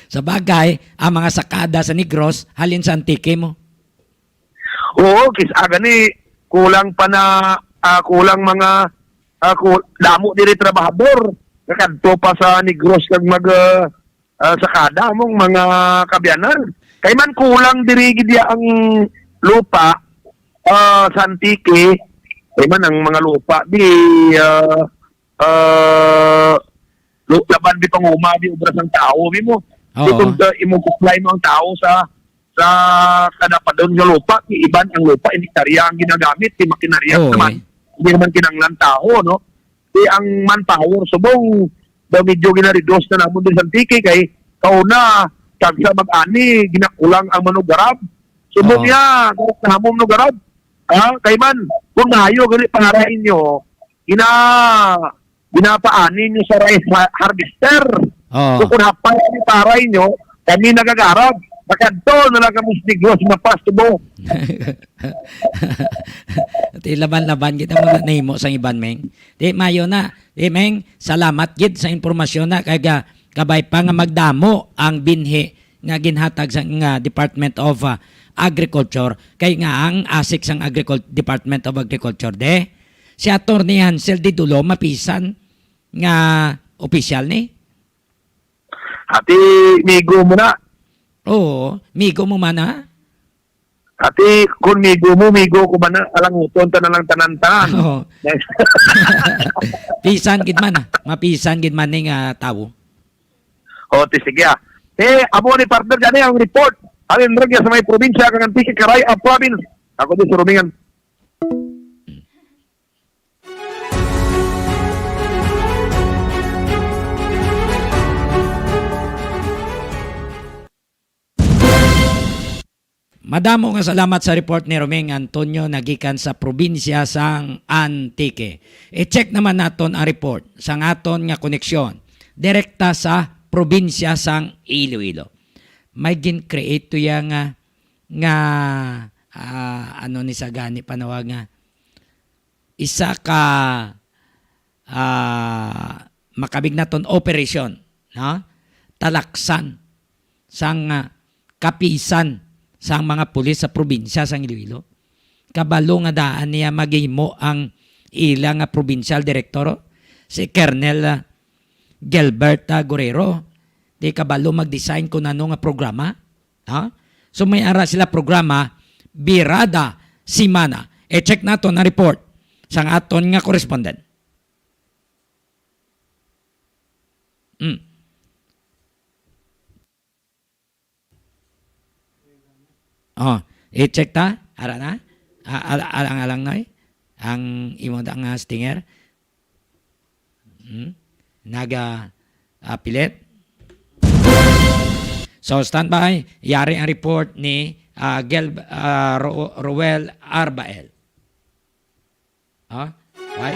Sa bagay, ang mga sakada sa Negros, halin sa Antique mo. Oo, kis-, ah, gani, kulang pa na, ah, kulang mga, ah, ku-, damo diri trabahador. Nakadto pa sa Negros kag mag, ah, ah, sakada mong mga kabyanan. Kay man kulang diri gid ya ang lupa, ah, sa Antique. Kay man ang mga lupa di, ah, ah, lu-, laban di panguma di obra sang tawo, mi mo. Di Oo. Kung, ah, imo kuplay mo ang tawo sa, sa kada padon nga lupa, di iban ang lupa, inektarya ang ginagamit, di makinarya Oo, naman. Eh. Hindi naman kinanglan tawo, no? Di ang manpower, subong daw medyo gina-reduce na namon din sa Antique kay kauna, tagsa mag-ani, ginakulang ang manugarab. Subong Oo. niya, kahit namon manugarab. Ha? Kay man, kung maayo, gali pangaray nyo, gina-, ginapaani nyo sa rice ha-, harvester. Oo. So, kung hapay ang para inyo, kami nagagarab. Makadto na lang kami sa Negros, mapas, tubo. Ti laban-laban kita mo na nahimo sang iban, Meng. Di, mayo na. Di, Meng, salamat gid sa impormasyon na. Kay ga-, kabay pa nga magdamo ang binhi nga ginhatag sa, nga Department of, ah, Agriculture. Kay nga ang asik sang Agricul-, Department of Agriculture, de, si Attorney Hansel Didulo, mapisan nga opisyal ni? Ati, migo mo na. Oo, migo mo man, ha? Ati, kung migo mo, migo ko man na, alanguton ta na lang tanan-tanan. Oo. Pisan gid man, ah. Mapisan gid man ning, ah, tawo. O, ti, sige, ah. Eh, amo ni partner, gani ang report. Ang Enriquez sa may probinsya, kang Antique, Caray, ah, province. Ako din, Surumingan. Madamo nga salamat sa report ni Roming Antonio nagikan sa probinsya sang Antique. I-check naman naton ang report sang aton nga koneksyon direkta sa probinsya sang Iloilo. May gin-create to ya nga, nga, ah, ano ni sa gani panawag nga isa ka, ah, makabig naton operasyon, no? Talaksan sang, ah, kapisan sang mga pulis sa probinsya sang Iloilo. Kabalo nga daan niya maghimo ang ila nga provincial director, si Colonel, ah, Gilbert, ah, Guerrero. Di kabalo mag-design kung ano nga programa. Ha? So, may ara sila programa, Birada Simana. E-check naton ang report sang aton nga correspondent. Mm. Oh, i-check ta. Ara na. A-, ala-, alang-alang, Noy. Ang imo da nga stinger. Hmm? Naga, ah, pilit. So, standby. Yari ang report ni, ah, Gel-, ah, Ro-, Roel Arbael. Ah, why?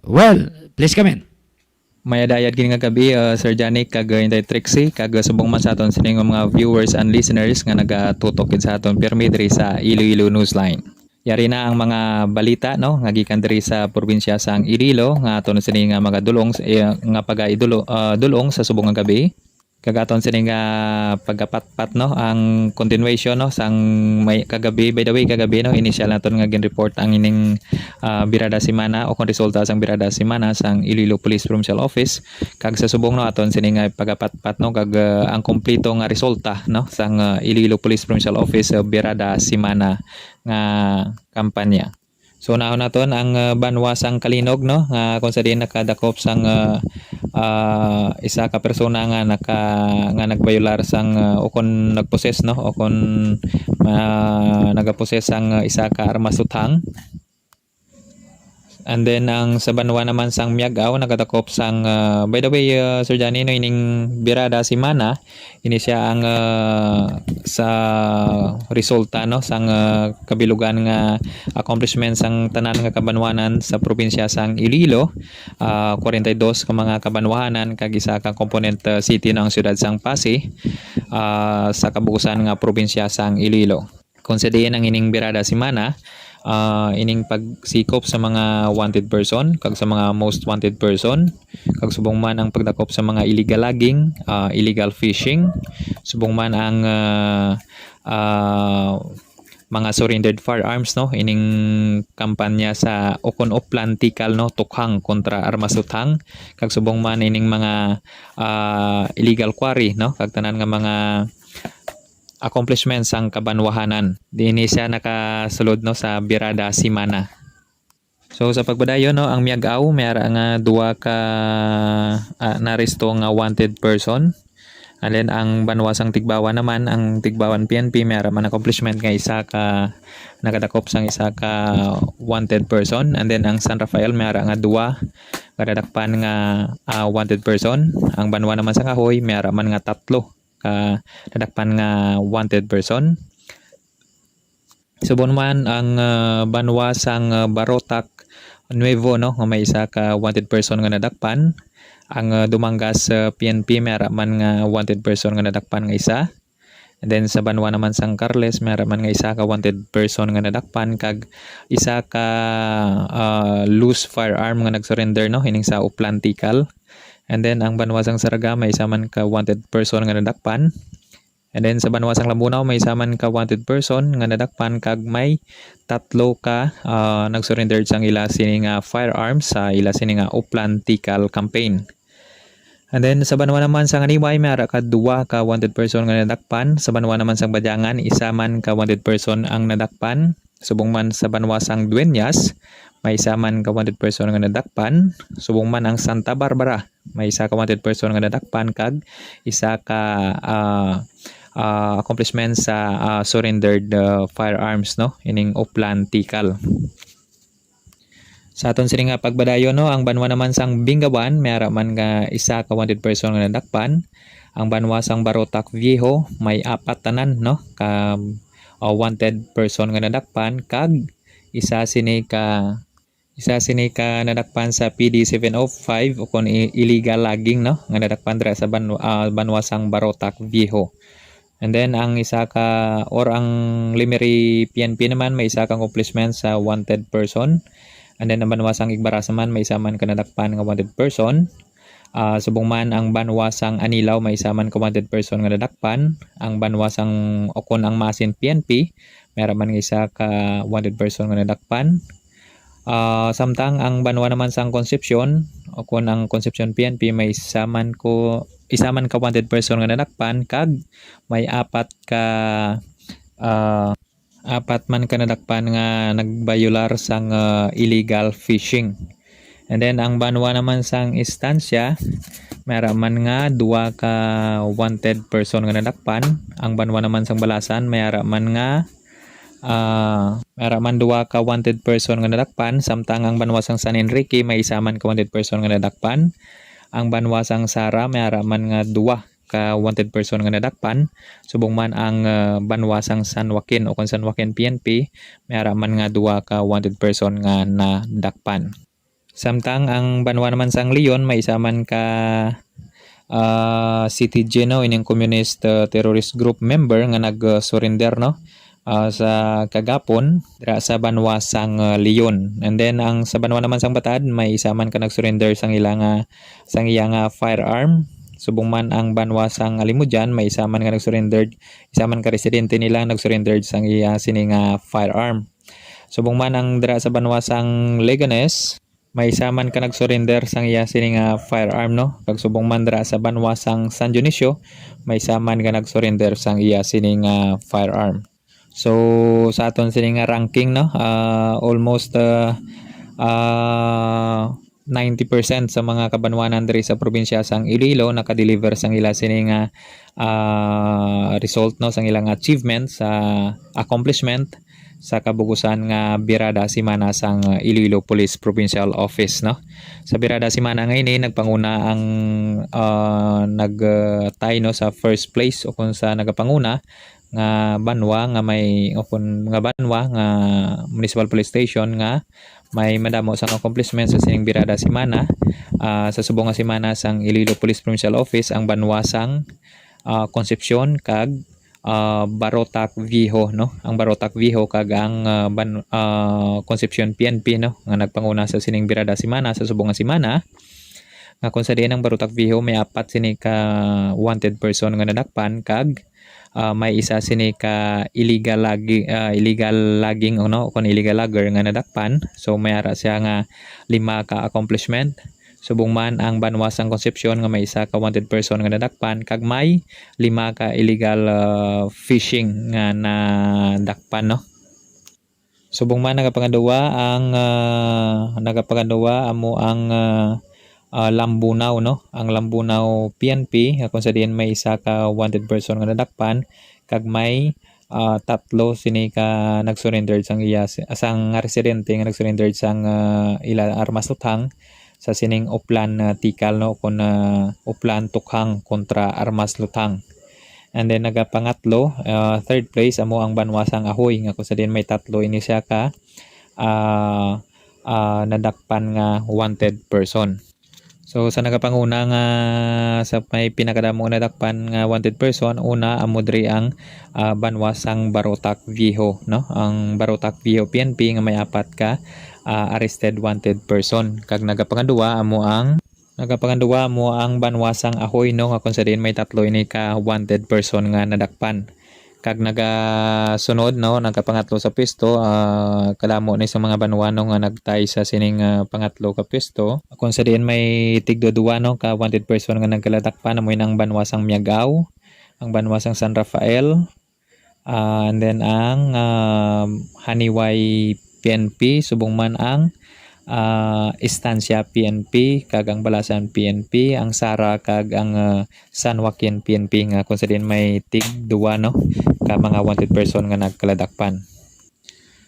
Well, please come in. Mayad-ayad gid nga gabi, uh, Sir Janik, kag, uh, Inday Trixie, kag, uh, subong man sa aton sini nga mga viewers and listeners nga nagatutok gid sa aton pirmi diri sa Iloilo Newsline. Yari na ang mga balita, no, nga gikan diri sa probinsya sang Iloilo nga aton sini nga mga dulong, eh, nga pagaidulo-, uh, dulong sa subong nga gabi. Kag aton sini nga pagapatpat, no, ang continuation, no, sang may kagabi. By the way, kagabi, no, initial naton nga gin-report ang ining, ah, Birada Semana o kon resulta sang Birada Semana sang Iloilo Police Provincial Office. Kag sa subong, no, aton sini nga pagapatpat, no, kag, ah, ang kompleto nga resulta, no, sang, ah, Iloilo Police Provincial Office, ah, Birada Semana nga kampanya. So, unahon naton ang, ah, banwa sang Calinog, no, nga kung sa diin nakadakop sang, ah, ah, isa ka persona nga naka-, nga nagbayolar sang, ah, o kon nagposes, no, o kon, ah, nagaposes sang, ah, isa ka armas tuthang. And then ang sa banwa naman sang Miag-ao nagatakop sang, ah, by the way, ah, Sir Johnny, no, ining birada semana, ini siya ang, ah, sa resulta, no, sang, ah, kabilugan nga accomplishment sang tanan nga kabanwanan sa probinsya sang Iloilo, ah, kwarenta y dos ka mga kabanwahanan kag isa ka component, ah, city, no, ang siyudad sang Passi, ah, sa kabuusan nga probinsya sang Iloilo. Kung sa diin ang ining birada semana, ah, ining pagsikop sa mga wanted person kag sa mga most wanted person, kag subong man ang pagdakop sa mga illegal logging, ah, illegal fishing, subong man ang, ah, ah, mga surrendered firearms, no, ining kampanya sa ukon uplan tikal, no, tukhang kontra armas tukhang, kag subong man ining mga, ah, illegal quarry, no, kag tanan nga mga accomplishments sang kabanwahanan. Dinhi siya nakasulod, no, sa birada semana. So, sa pagpadayon, no, ang Miag-ao may ara nga duwa ka, ah, naresto nga wanted person. And then ang banwa sang Tigbauan naman, ang Tigbauan P N P may ara man accomplishment nga isa ka nakadakop sang isa ka wanted person. And then ang San Rafael may ara nga duwa nga nadakpan nga, ah, wanted person. Ang banwa naman sang Ajuy may ara man nga tatlo ka nadakpan nga wanted person. Subong man ang, ah, banwa sang, ah, Barotac Nuevo, no, nga may isa ka wanted person nga nadakpan. Ang, ah, Dumangas, ah, P N P may ara man nga wanted person nga nadakpan nga isa. And then sa banwa naman sang Carles may ara man nga isa ka wanted person nga nadakpan kag isa ka, ah, loose firearm nga nag-surrender, no, ining sa uplan tikal. And then ang banwa sang Zarraga may isa man ka wanted person nga nadakpan. And then sa banwa sang Lambunao may isa man ka wanted person nga nadakpan kag may tatlo ka, ah, nag-surrender sang ila sini nga firearms sa ila sini nga uplan tikal campaign. And then sa banwa naman sang Anibay may ara ka duwa ka wanted person nga nadakpan. Sa banwa naman sang Badiangan isa man ka wanted person ang nadakpan. Subong man sa banwa sang Dueñas may isa man ka wanted person nga nadakpan. Subong man ang Santa Barbara may isa ka wanted person nga nadakpan kag isa ka, ah, ah, accomplishment sa, ah, surrendered, ah, firearms, no, ining uplan tikal. Sa aton sini nga pagbadayon, no, ang banwa naman sang Bingawan may ara man nga isa ka wanted person nga nadakpan. Ang banwa sang Barotac Viejo may apat tanan, no, ka, ah, wanted person nga nadakpan kag isa sini ka isa sini ka nadakpan sa P D seven oh five o kon i-, illegal logging, no, nga nadakpan dira sa banwa, ah, banwa sang Barotac Viejo. And then ang isa ka or ang Lemery P N P naman may isa ka accomplishment sa wanted person. And then ang banwa sang Igbaras naman may isa man ka nadakpan nga wanted person. Ah, subong man ang banwa sang Anilao may isa man ka wanted person nga nadakpan. Ang banwa sang o kon ang Masin P N P may ara man nga isa ka wanted person nga nadakpan. Ah, samtang ang banwa naman sang Concepcion o kon ang Concepcion P N P may isa man ko isa man ka wanted person nga nadakpan kag may apat ka, ah, apat man ka nadakpan nga nagbayular sang, ah, illegal fishing. And then ang banwa naman sang Estancia may ara man nga duwa ka wanted person nga nadakpan. Ang banwa naman sang Balasan may ara man nga, ah, may ara man duwa ka wanted person nga nadakpan, samtang ang banwa sang San Enrique may isa man ka wanted person nga nadakpan. Ang banwa sang Sara may ara man nga duwa ka wanted person nga nadakpan, subong man ang, ah, banwa sang San Joaquin o kon San Joaquin P N P may ara man nga duwa ka wanted person nga nadakpan. Samtang ang banwa naman sang Leon may isa man ka, ah, C T G, no, ining communist, ah, terrorist group member nga nag-surrender, no, ah, sa kagapon dira sa banwa sang, ah, Leon. And then ang sa banwa naman sang Bataad may isa man ka nag-surrender sang ila nga sang iya nga firearm. Subong man ang banwa sang Alimodian may isa man nga nag-surrender, isa man ka residente nila nag-surrender sang iya sini nga firearm. Subong man ang dira sa banwa sang Leganes, may isa man ka nag-surrender sang iya sini nga firearm, no? Kag subong man dira sa banwa sang San Dionisio, may isa man ka nag-surrender sang iya sini nga firearm. So sa aton sini nga ranking, no, ah, almost, ah, ah, ninety percent sa mga kabanwanan diri sa probinsya sang Iloilo naka-deliver sang ila sini nga, ah, result, no, sang ilang achievement sa accomplishment. sa kabugusan nga Birada Semana sang, uh, Iloilo Police Provincial Office, no? Sa Birada Semana nga ini, nagpanguna ang, uh, nag, uh, tie, no, sa first place o kung sa nagapanguna nga banwa nga may, o kung nga banwa nga municipal police station nga may madamo sang accomplishment sa sining Birada Semana. Ah, sa subong nga semana sang Iloilo Police Provincial Office ang banwa sang, ah, Concepcion kag, ah, Barotac Viejo, no? Ang Barotac Viejo kag ang, ah, ban-, ah, Concepcion P N P, no? Nga nagpanguna sa sining Birada Semana sa subong nga semana. Nga kung sa diin ang Barotac Viejo may apat sini ka wanted person nga nadakpan kag ah, may isa sini ka illegal logi-, ah, illegal logging, ano, o kon illegal logger nga nadakpan. So, may ara siya nga lima ka accomplishment. Subong man ang banwa sang Concepcion nga may isa ka wanted person nga nadakpan, kag may lima ka illegal, ah, fishing nga nadakpan, no? Subong man, nagapangadua ang, ah, nagapangadua amo ang, ah, ah, Lambunao, no? Ang Lambunao P N P, nga kung sa diin may isa ka wanted person nga nadakpan, kag may, ah, tatlo sini ka nag-surrender sang iya, sang residente nga nag-surrender sang, ah, ila armas luthang sa sining Oplan, ah, Tikal, no? Kon, ah, Oplan Tukhang kontra Armas Luthang. And then nagapangatlo, ah, third place amo ang Banwa sang Ahoy, nga kung sa diin may tatlo ini siya ka, ah, ah, nadakpan nga wanted person. So, sa nagapanguna nga sa may pinakadamo nga nadakpan nga wanted person, una amo diri ang, ah, Banwa sang Barotac Viejo, no? Ang Barotac Viejo P N P nga may apat ka, ah, arrested wanted person. Kag nagapangadua amo ang Nagapangadua mo ang Banwa sang Ahoy, no, nga kung sa diin may tatlo ini ka wanted person nga nadakpan. Kag nagasunod, no, nagapangatlo sa pwesto, ah, kadamo ni sa mga banwa, no, nga nagtay sa sining, ah, pangatlo ka pwesto. Kung sa diin may tigdudua, no, ka wanted person nga nagkaladakpan, amo yun ang Banwa sang Miagao, ang Banwa sang San Rafael, ah, and then ang, ah, Haniway P N P, subong man ang, ah, Estancia P N P, kag ang Balasan P N P, ang Sara kag ang, ah, San Joaquin P N P, nga kung sa diin may tig duwa, no, ka mga wanted person nga nagkaladakpan.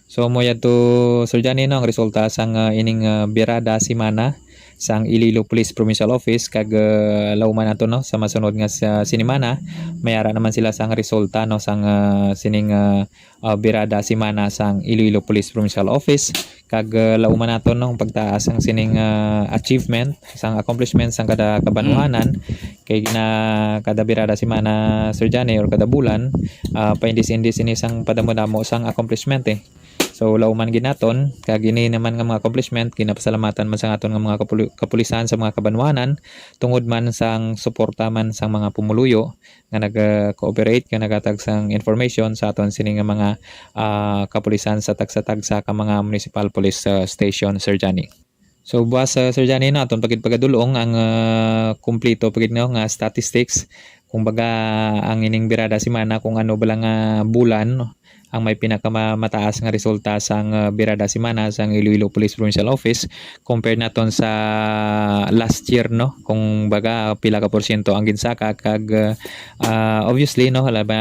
So, mo yadto, Sir Johnny, no, ang resulta sang, ah, ining, ah, Birada Semana sang Iloilo Police Provincial Office, kag, ah, lauman nato, no, sa masunod nga sa sinimana, may ara naman sila sang resulta, no, sang, ah, sining, ah, ah, Birada Semana sang Iloilo Police Provincial Office, kag, ah, lauman nato, no, ang pagtaas sang sining, ah, achievement, sang accomplishment sang kada kabanwahanan, kay gina-, kada Birada Semana, Sir Johnny, or kada bulan, ah, paindis-indis ini sang padamo-damo sang accomplishment, eh. So, lauman gid naton, kag ini naman nga mga accomplishment, ginapasalamatan man sang aton nga mga kapuli-, kapulisan sa mga kabanwahanan, tungod man sang suporta man sang mga pumuluyo nga nag-, ah, cooperate, nga naghatag sang information sa aton sini nga mga, ah, kapulisan sa tagsa-tagsa ka mga municipal police, ah, station, Sir Johnny. So, buwas, ah, Sir Johnny, no, aton pa gid pagadulong ang, ah, kumpleto pa gid, no, nga statistics. Kumbaga, ang ining Birada Semana, kung ano ba lang nga bulan, no, ang may pinakamataas nga resulta sang, ah, Birada Semana sang Iloilo Police Provincial Office, compare naton sa last year, no, kung baga pila ka porsyento ang ginsaka, kag, ah, ah, obviously, no, hala ba,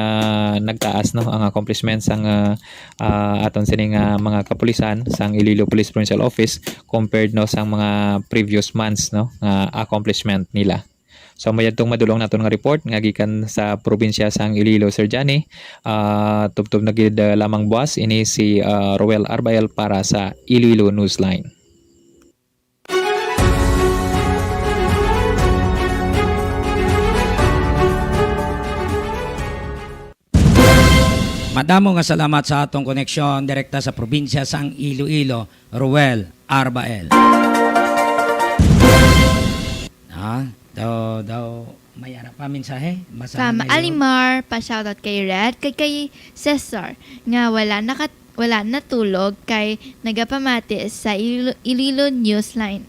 nagtaas, no, ang accomplishments sang, ah, ah, aton sini nga mga kapulisan sang Iloilo Police Provincial Office compared, no, sang mga previous months, no, nga accomplishment nila. So, may adtong madulong naton nga report nga gikan sa probinsya sang Iloilo, Sir Johnny. Ah, tubtob na gid, ah, lamang buwas ini si, ah, Roel Arbael para sa Iloilo Newsline. Madamo nga salamat sa atong koneksyon direkta sa probinsya sang Iloilo, Roel Arbael. Ah, daw, daw, may ara pa mensahe? Basahan From nayo. Alimar, pa-shoutout kay Red, kay, kay Cesar, nga wala nakat-, wala natulog kay nagapamati sa Ilo-, Iloilo Newsline.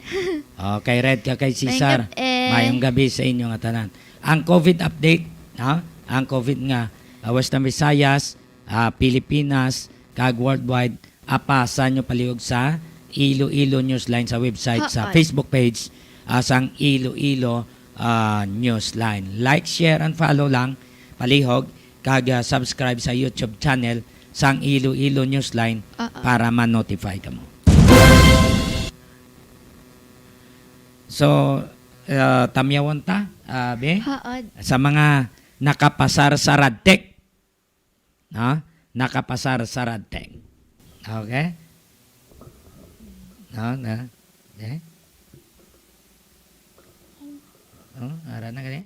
Oh, kay Red ka, kay Cesar. Mayong gabi. Mayong gabi sa inyo nga tanan. Ang COVID update, ha? Ang COVID nga, ah, Western Visayas, ah, Pilipinas, kag worldwide, apasa nyo palihog sa Iloilo Newsline sa website, sa Haan. Facebook page, ah, sang Iloilo, ah, Newsline. Like, share, and follow lang, palihog, kag, ah, subscribe sa YouTube channel sang Iloilo Newsline Oo. para ma-notify kamo. So, ah, tamyawon ta, ah, be? Haod. Sa mga nakapasar sa Radtech. No? Nakapasar sa Radtech. Okay? No, no. Okay? Oh, ara na gani.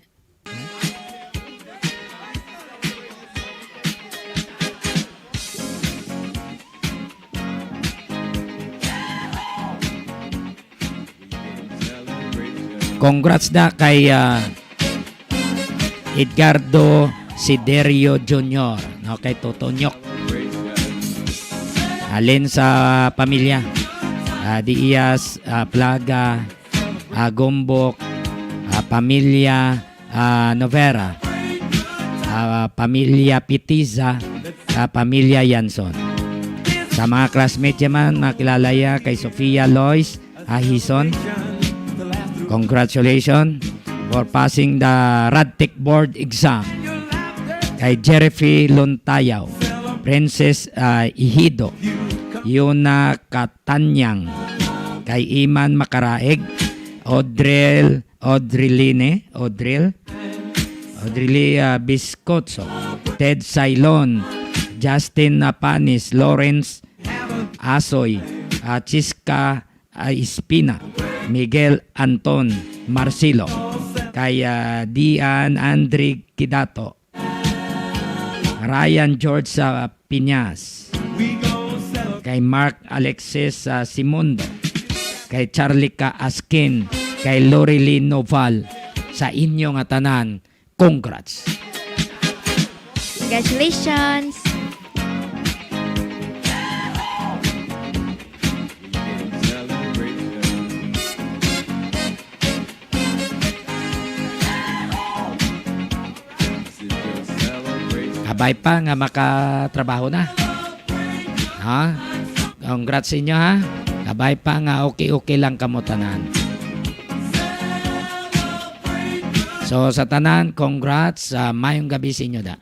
Congrats da kay, ah, Edgardo Siderio Junior, no, kay Totonyok. Halin sa pamilya, ah, Diaz, ah, Plaga, ah, Gombok, ah, pamilya, ah, Novera, ah, pamilya Pitiza, ah, pamilya Yanson. Sa mga classmate niya man, makilala niya kay Sofia Lois Ahison. Congratulations for passing the Radtech Board Exam. Kay Jerife Lontayaw, Princess, ah, Ihido, Yuna Katanyang, kay Iman Makaraig, Audril Audriline, Audril, Audrilia Biscotso, Ted Sailon, Justin Napanis, Lawrence Asoy, ah, Chiska, ah, Espina, Miguel Anton Marcelo, kay, ah, Dian Andre Kidato, Ryan George, ah, Piñas, kay Mark Alexis, ah, Simondo, kay Charlica Askin, kay Loreline Noval, sa inyo nga tanan, congrats. Congratulations! Kabay pa nga makatrabaho na. Ha? Congrats sa inyo, ha? Kabay pa nga okay-okay lang kamo tanan. So, sa tanan, congrats. Ah, mayong gabi sa inyo da.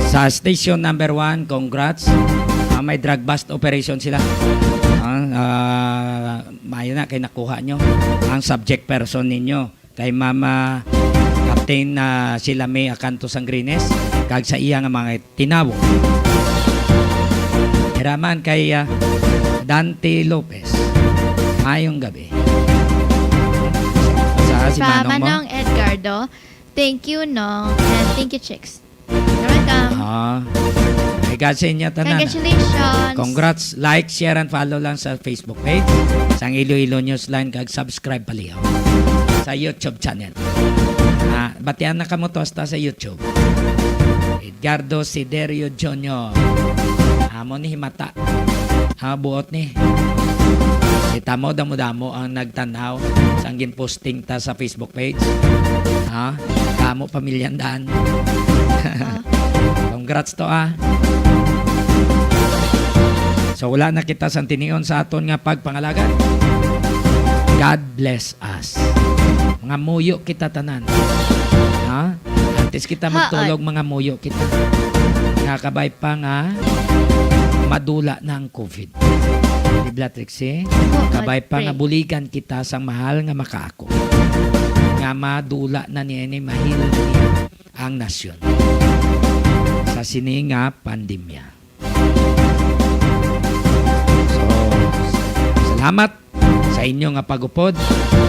Sa station number one, congrats. Ah, may drug bust operation sila. Ah, ah, maayo na kay nakuha nyo ang subject person ninyo. Kay Mama Captain, ah, sila may akanto sang Greenes, kag sa iya nga mga tinawo. Hiraman kay, ah, Dante Lopez. Mayong gabi. Sa si Pa Manong mo? Manong Edgardo, thank you, Nong, and thank you, Chicks. You're welcome. Ah. May God sa inyo tanan. Congratulations. Congrats. Like, share, and follow lang sa Facebook page sang Iloilo Newsline kag subscribe palihaw sa YouTube channel. Ah, batian na kamo to hasta sa YouTube. Edgardo Siderio Junior. Amo ni himata. Ah, buot ni. Kita mo, damo-damo ang nagtanaw sang ginposting ta sa Facebook page. Ha? Kamo, pamilya Andan. Ah. Congrats to, ah. So, wala na kita sang tinion sa aton nga pagpangalagad. God bless us. Mga muyo kita tanan. Ha? Antes kita Ha, magtulog, ay. Mga muyo kita. Nga kabay pa nga madula na ang COVID. Di ba, Trixie? Oo, Kabay pa nga pray. Buligan kita sang mahal nga makaako. Nga madula na niya ini, mahil na niya ang nasyon sa sini nga pandemya. Salamat sa inyo nga pagupod.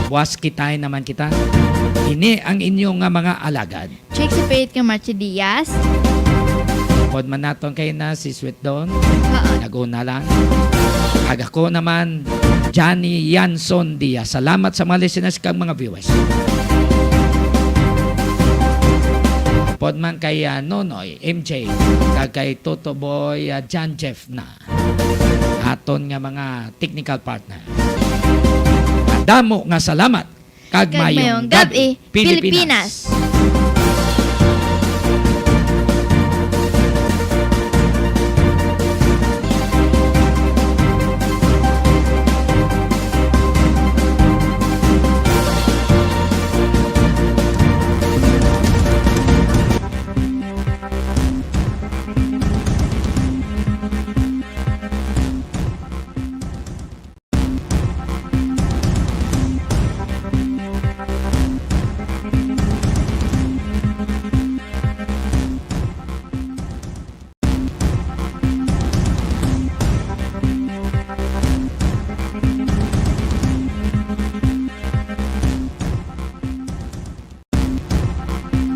Buwas kitay naman kita. Ini ang inyo nga mga alagad. Check si Faith nga Marchi Diaz. Pod man naton kay na si Sweet Dawn. Haan. Nag-una lang. Kag ako naman, Johnny Yanson Diaz. Salamat sa mga listeners kag mga viewers. Pod man kay ah, Nonoy, M J, kag kay Toto Boy, ah, John Jeff na. Aton nga mga technical partner. Damo nga salamat. Kag Kag mayong gabi, Pilipinas.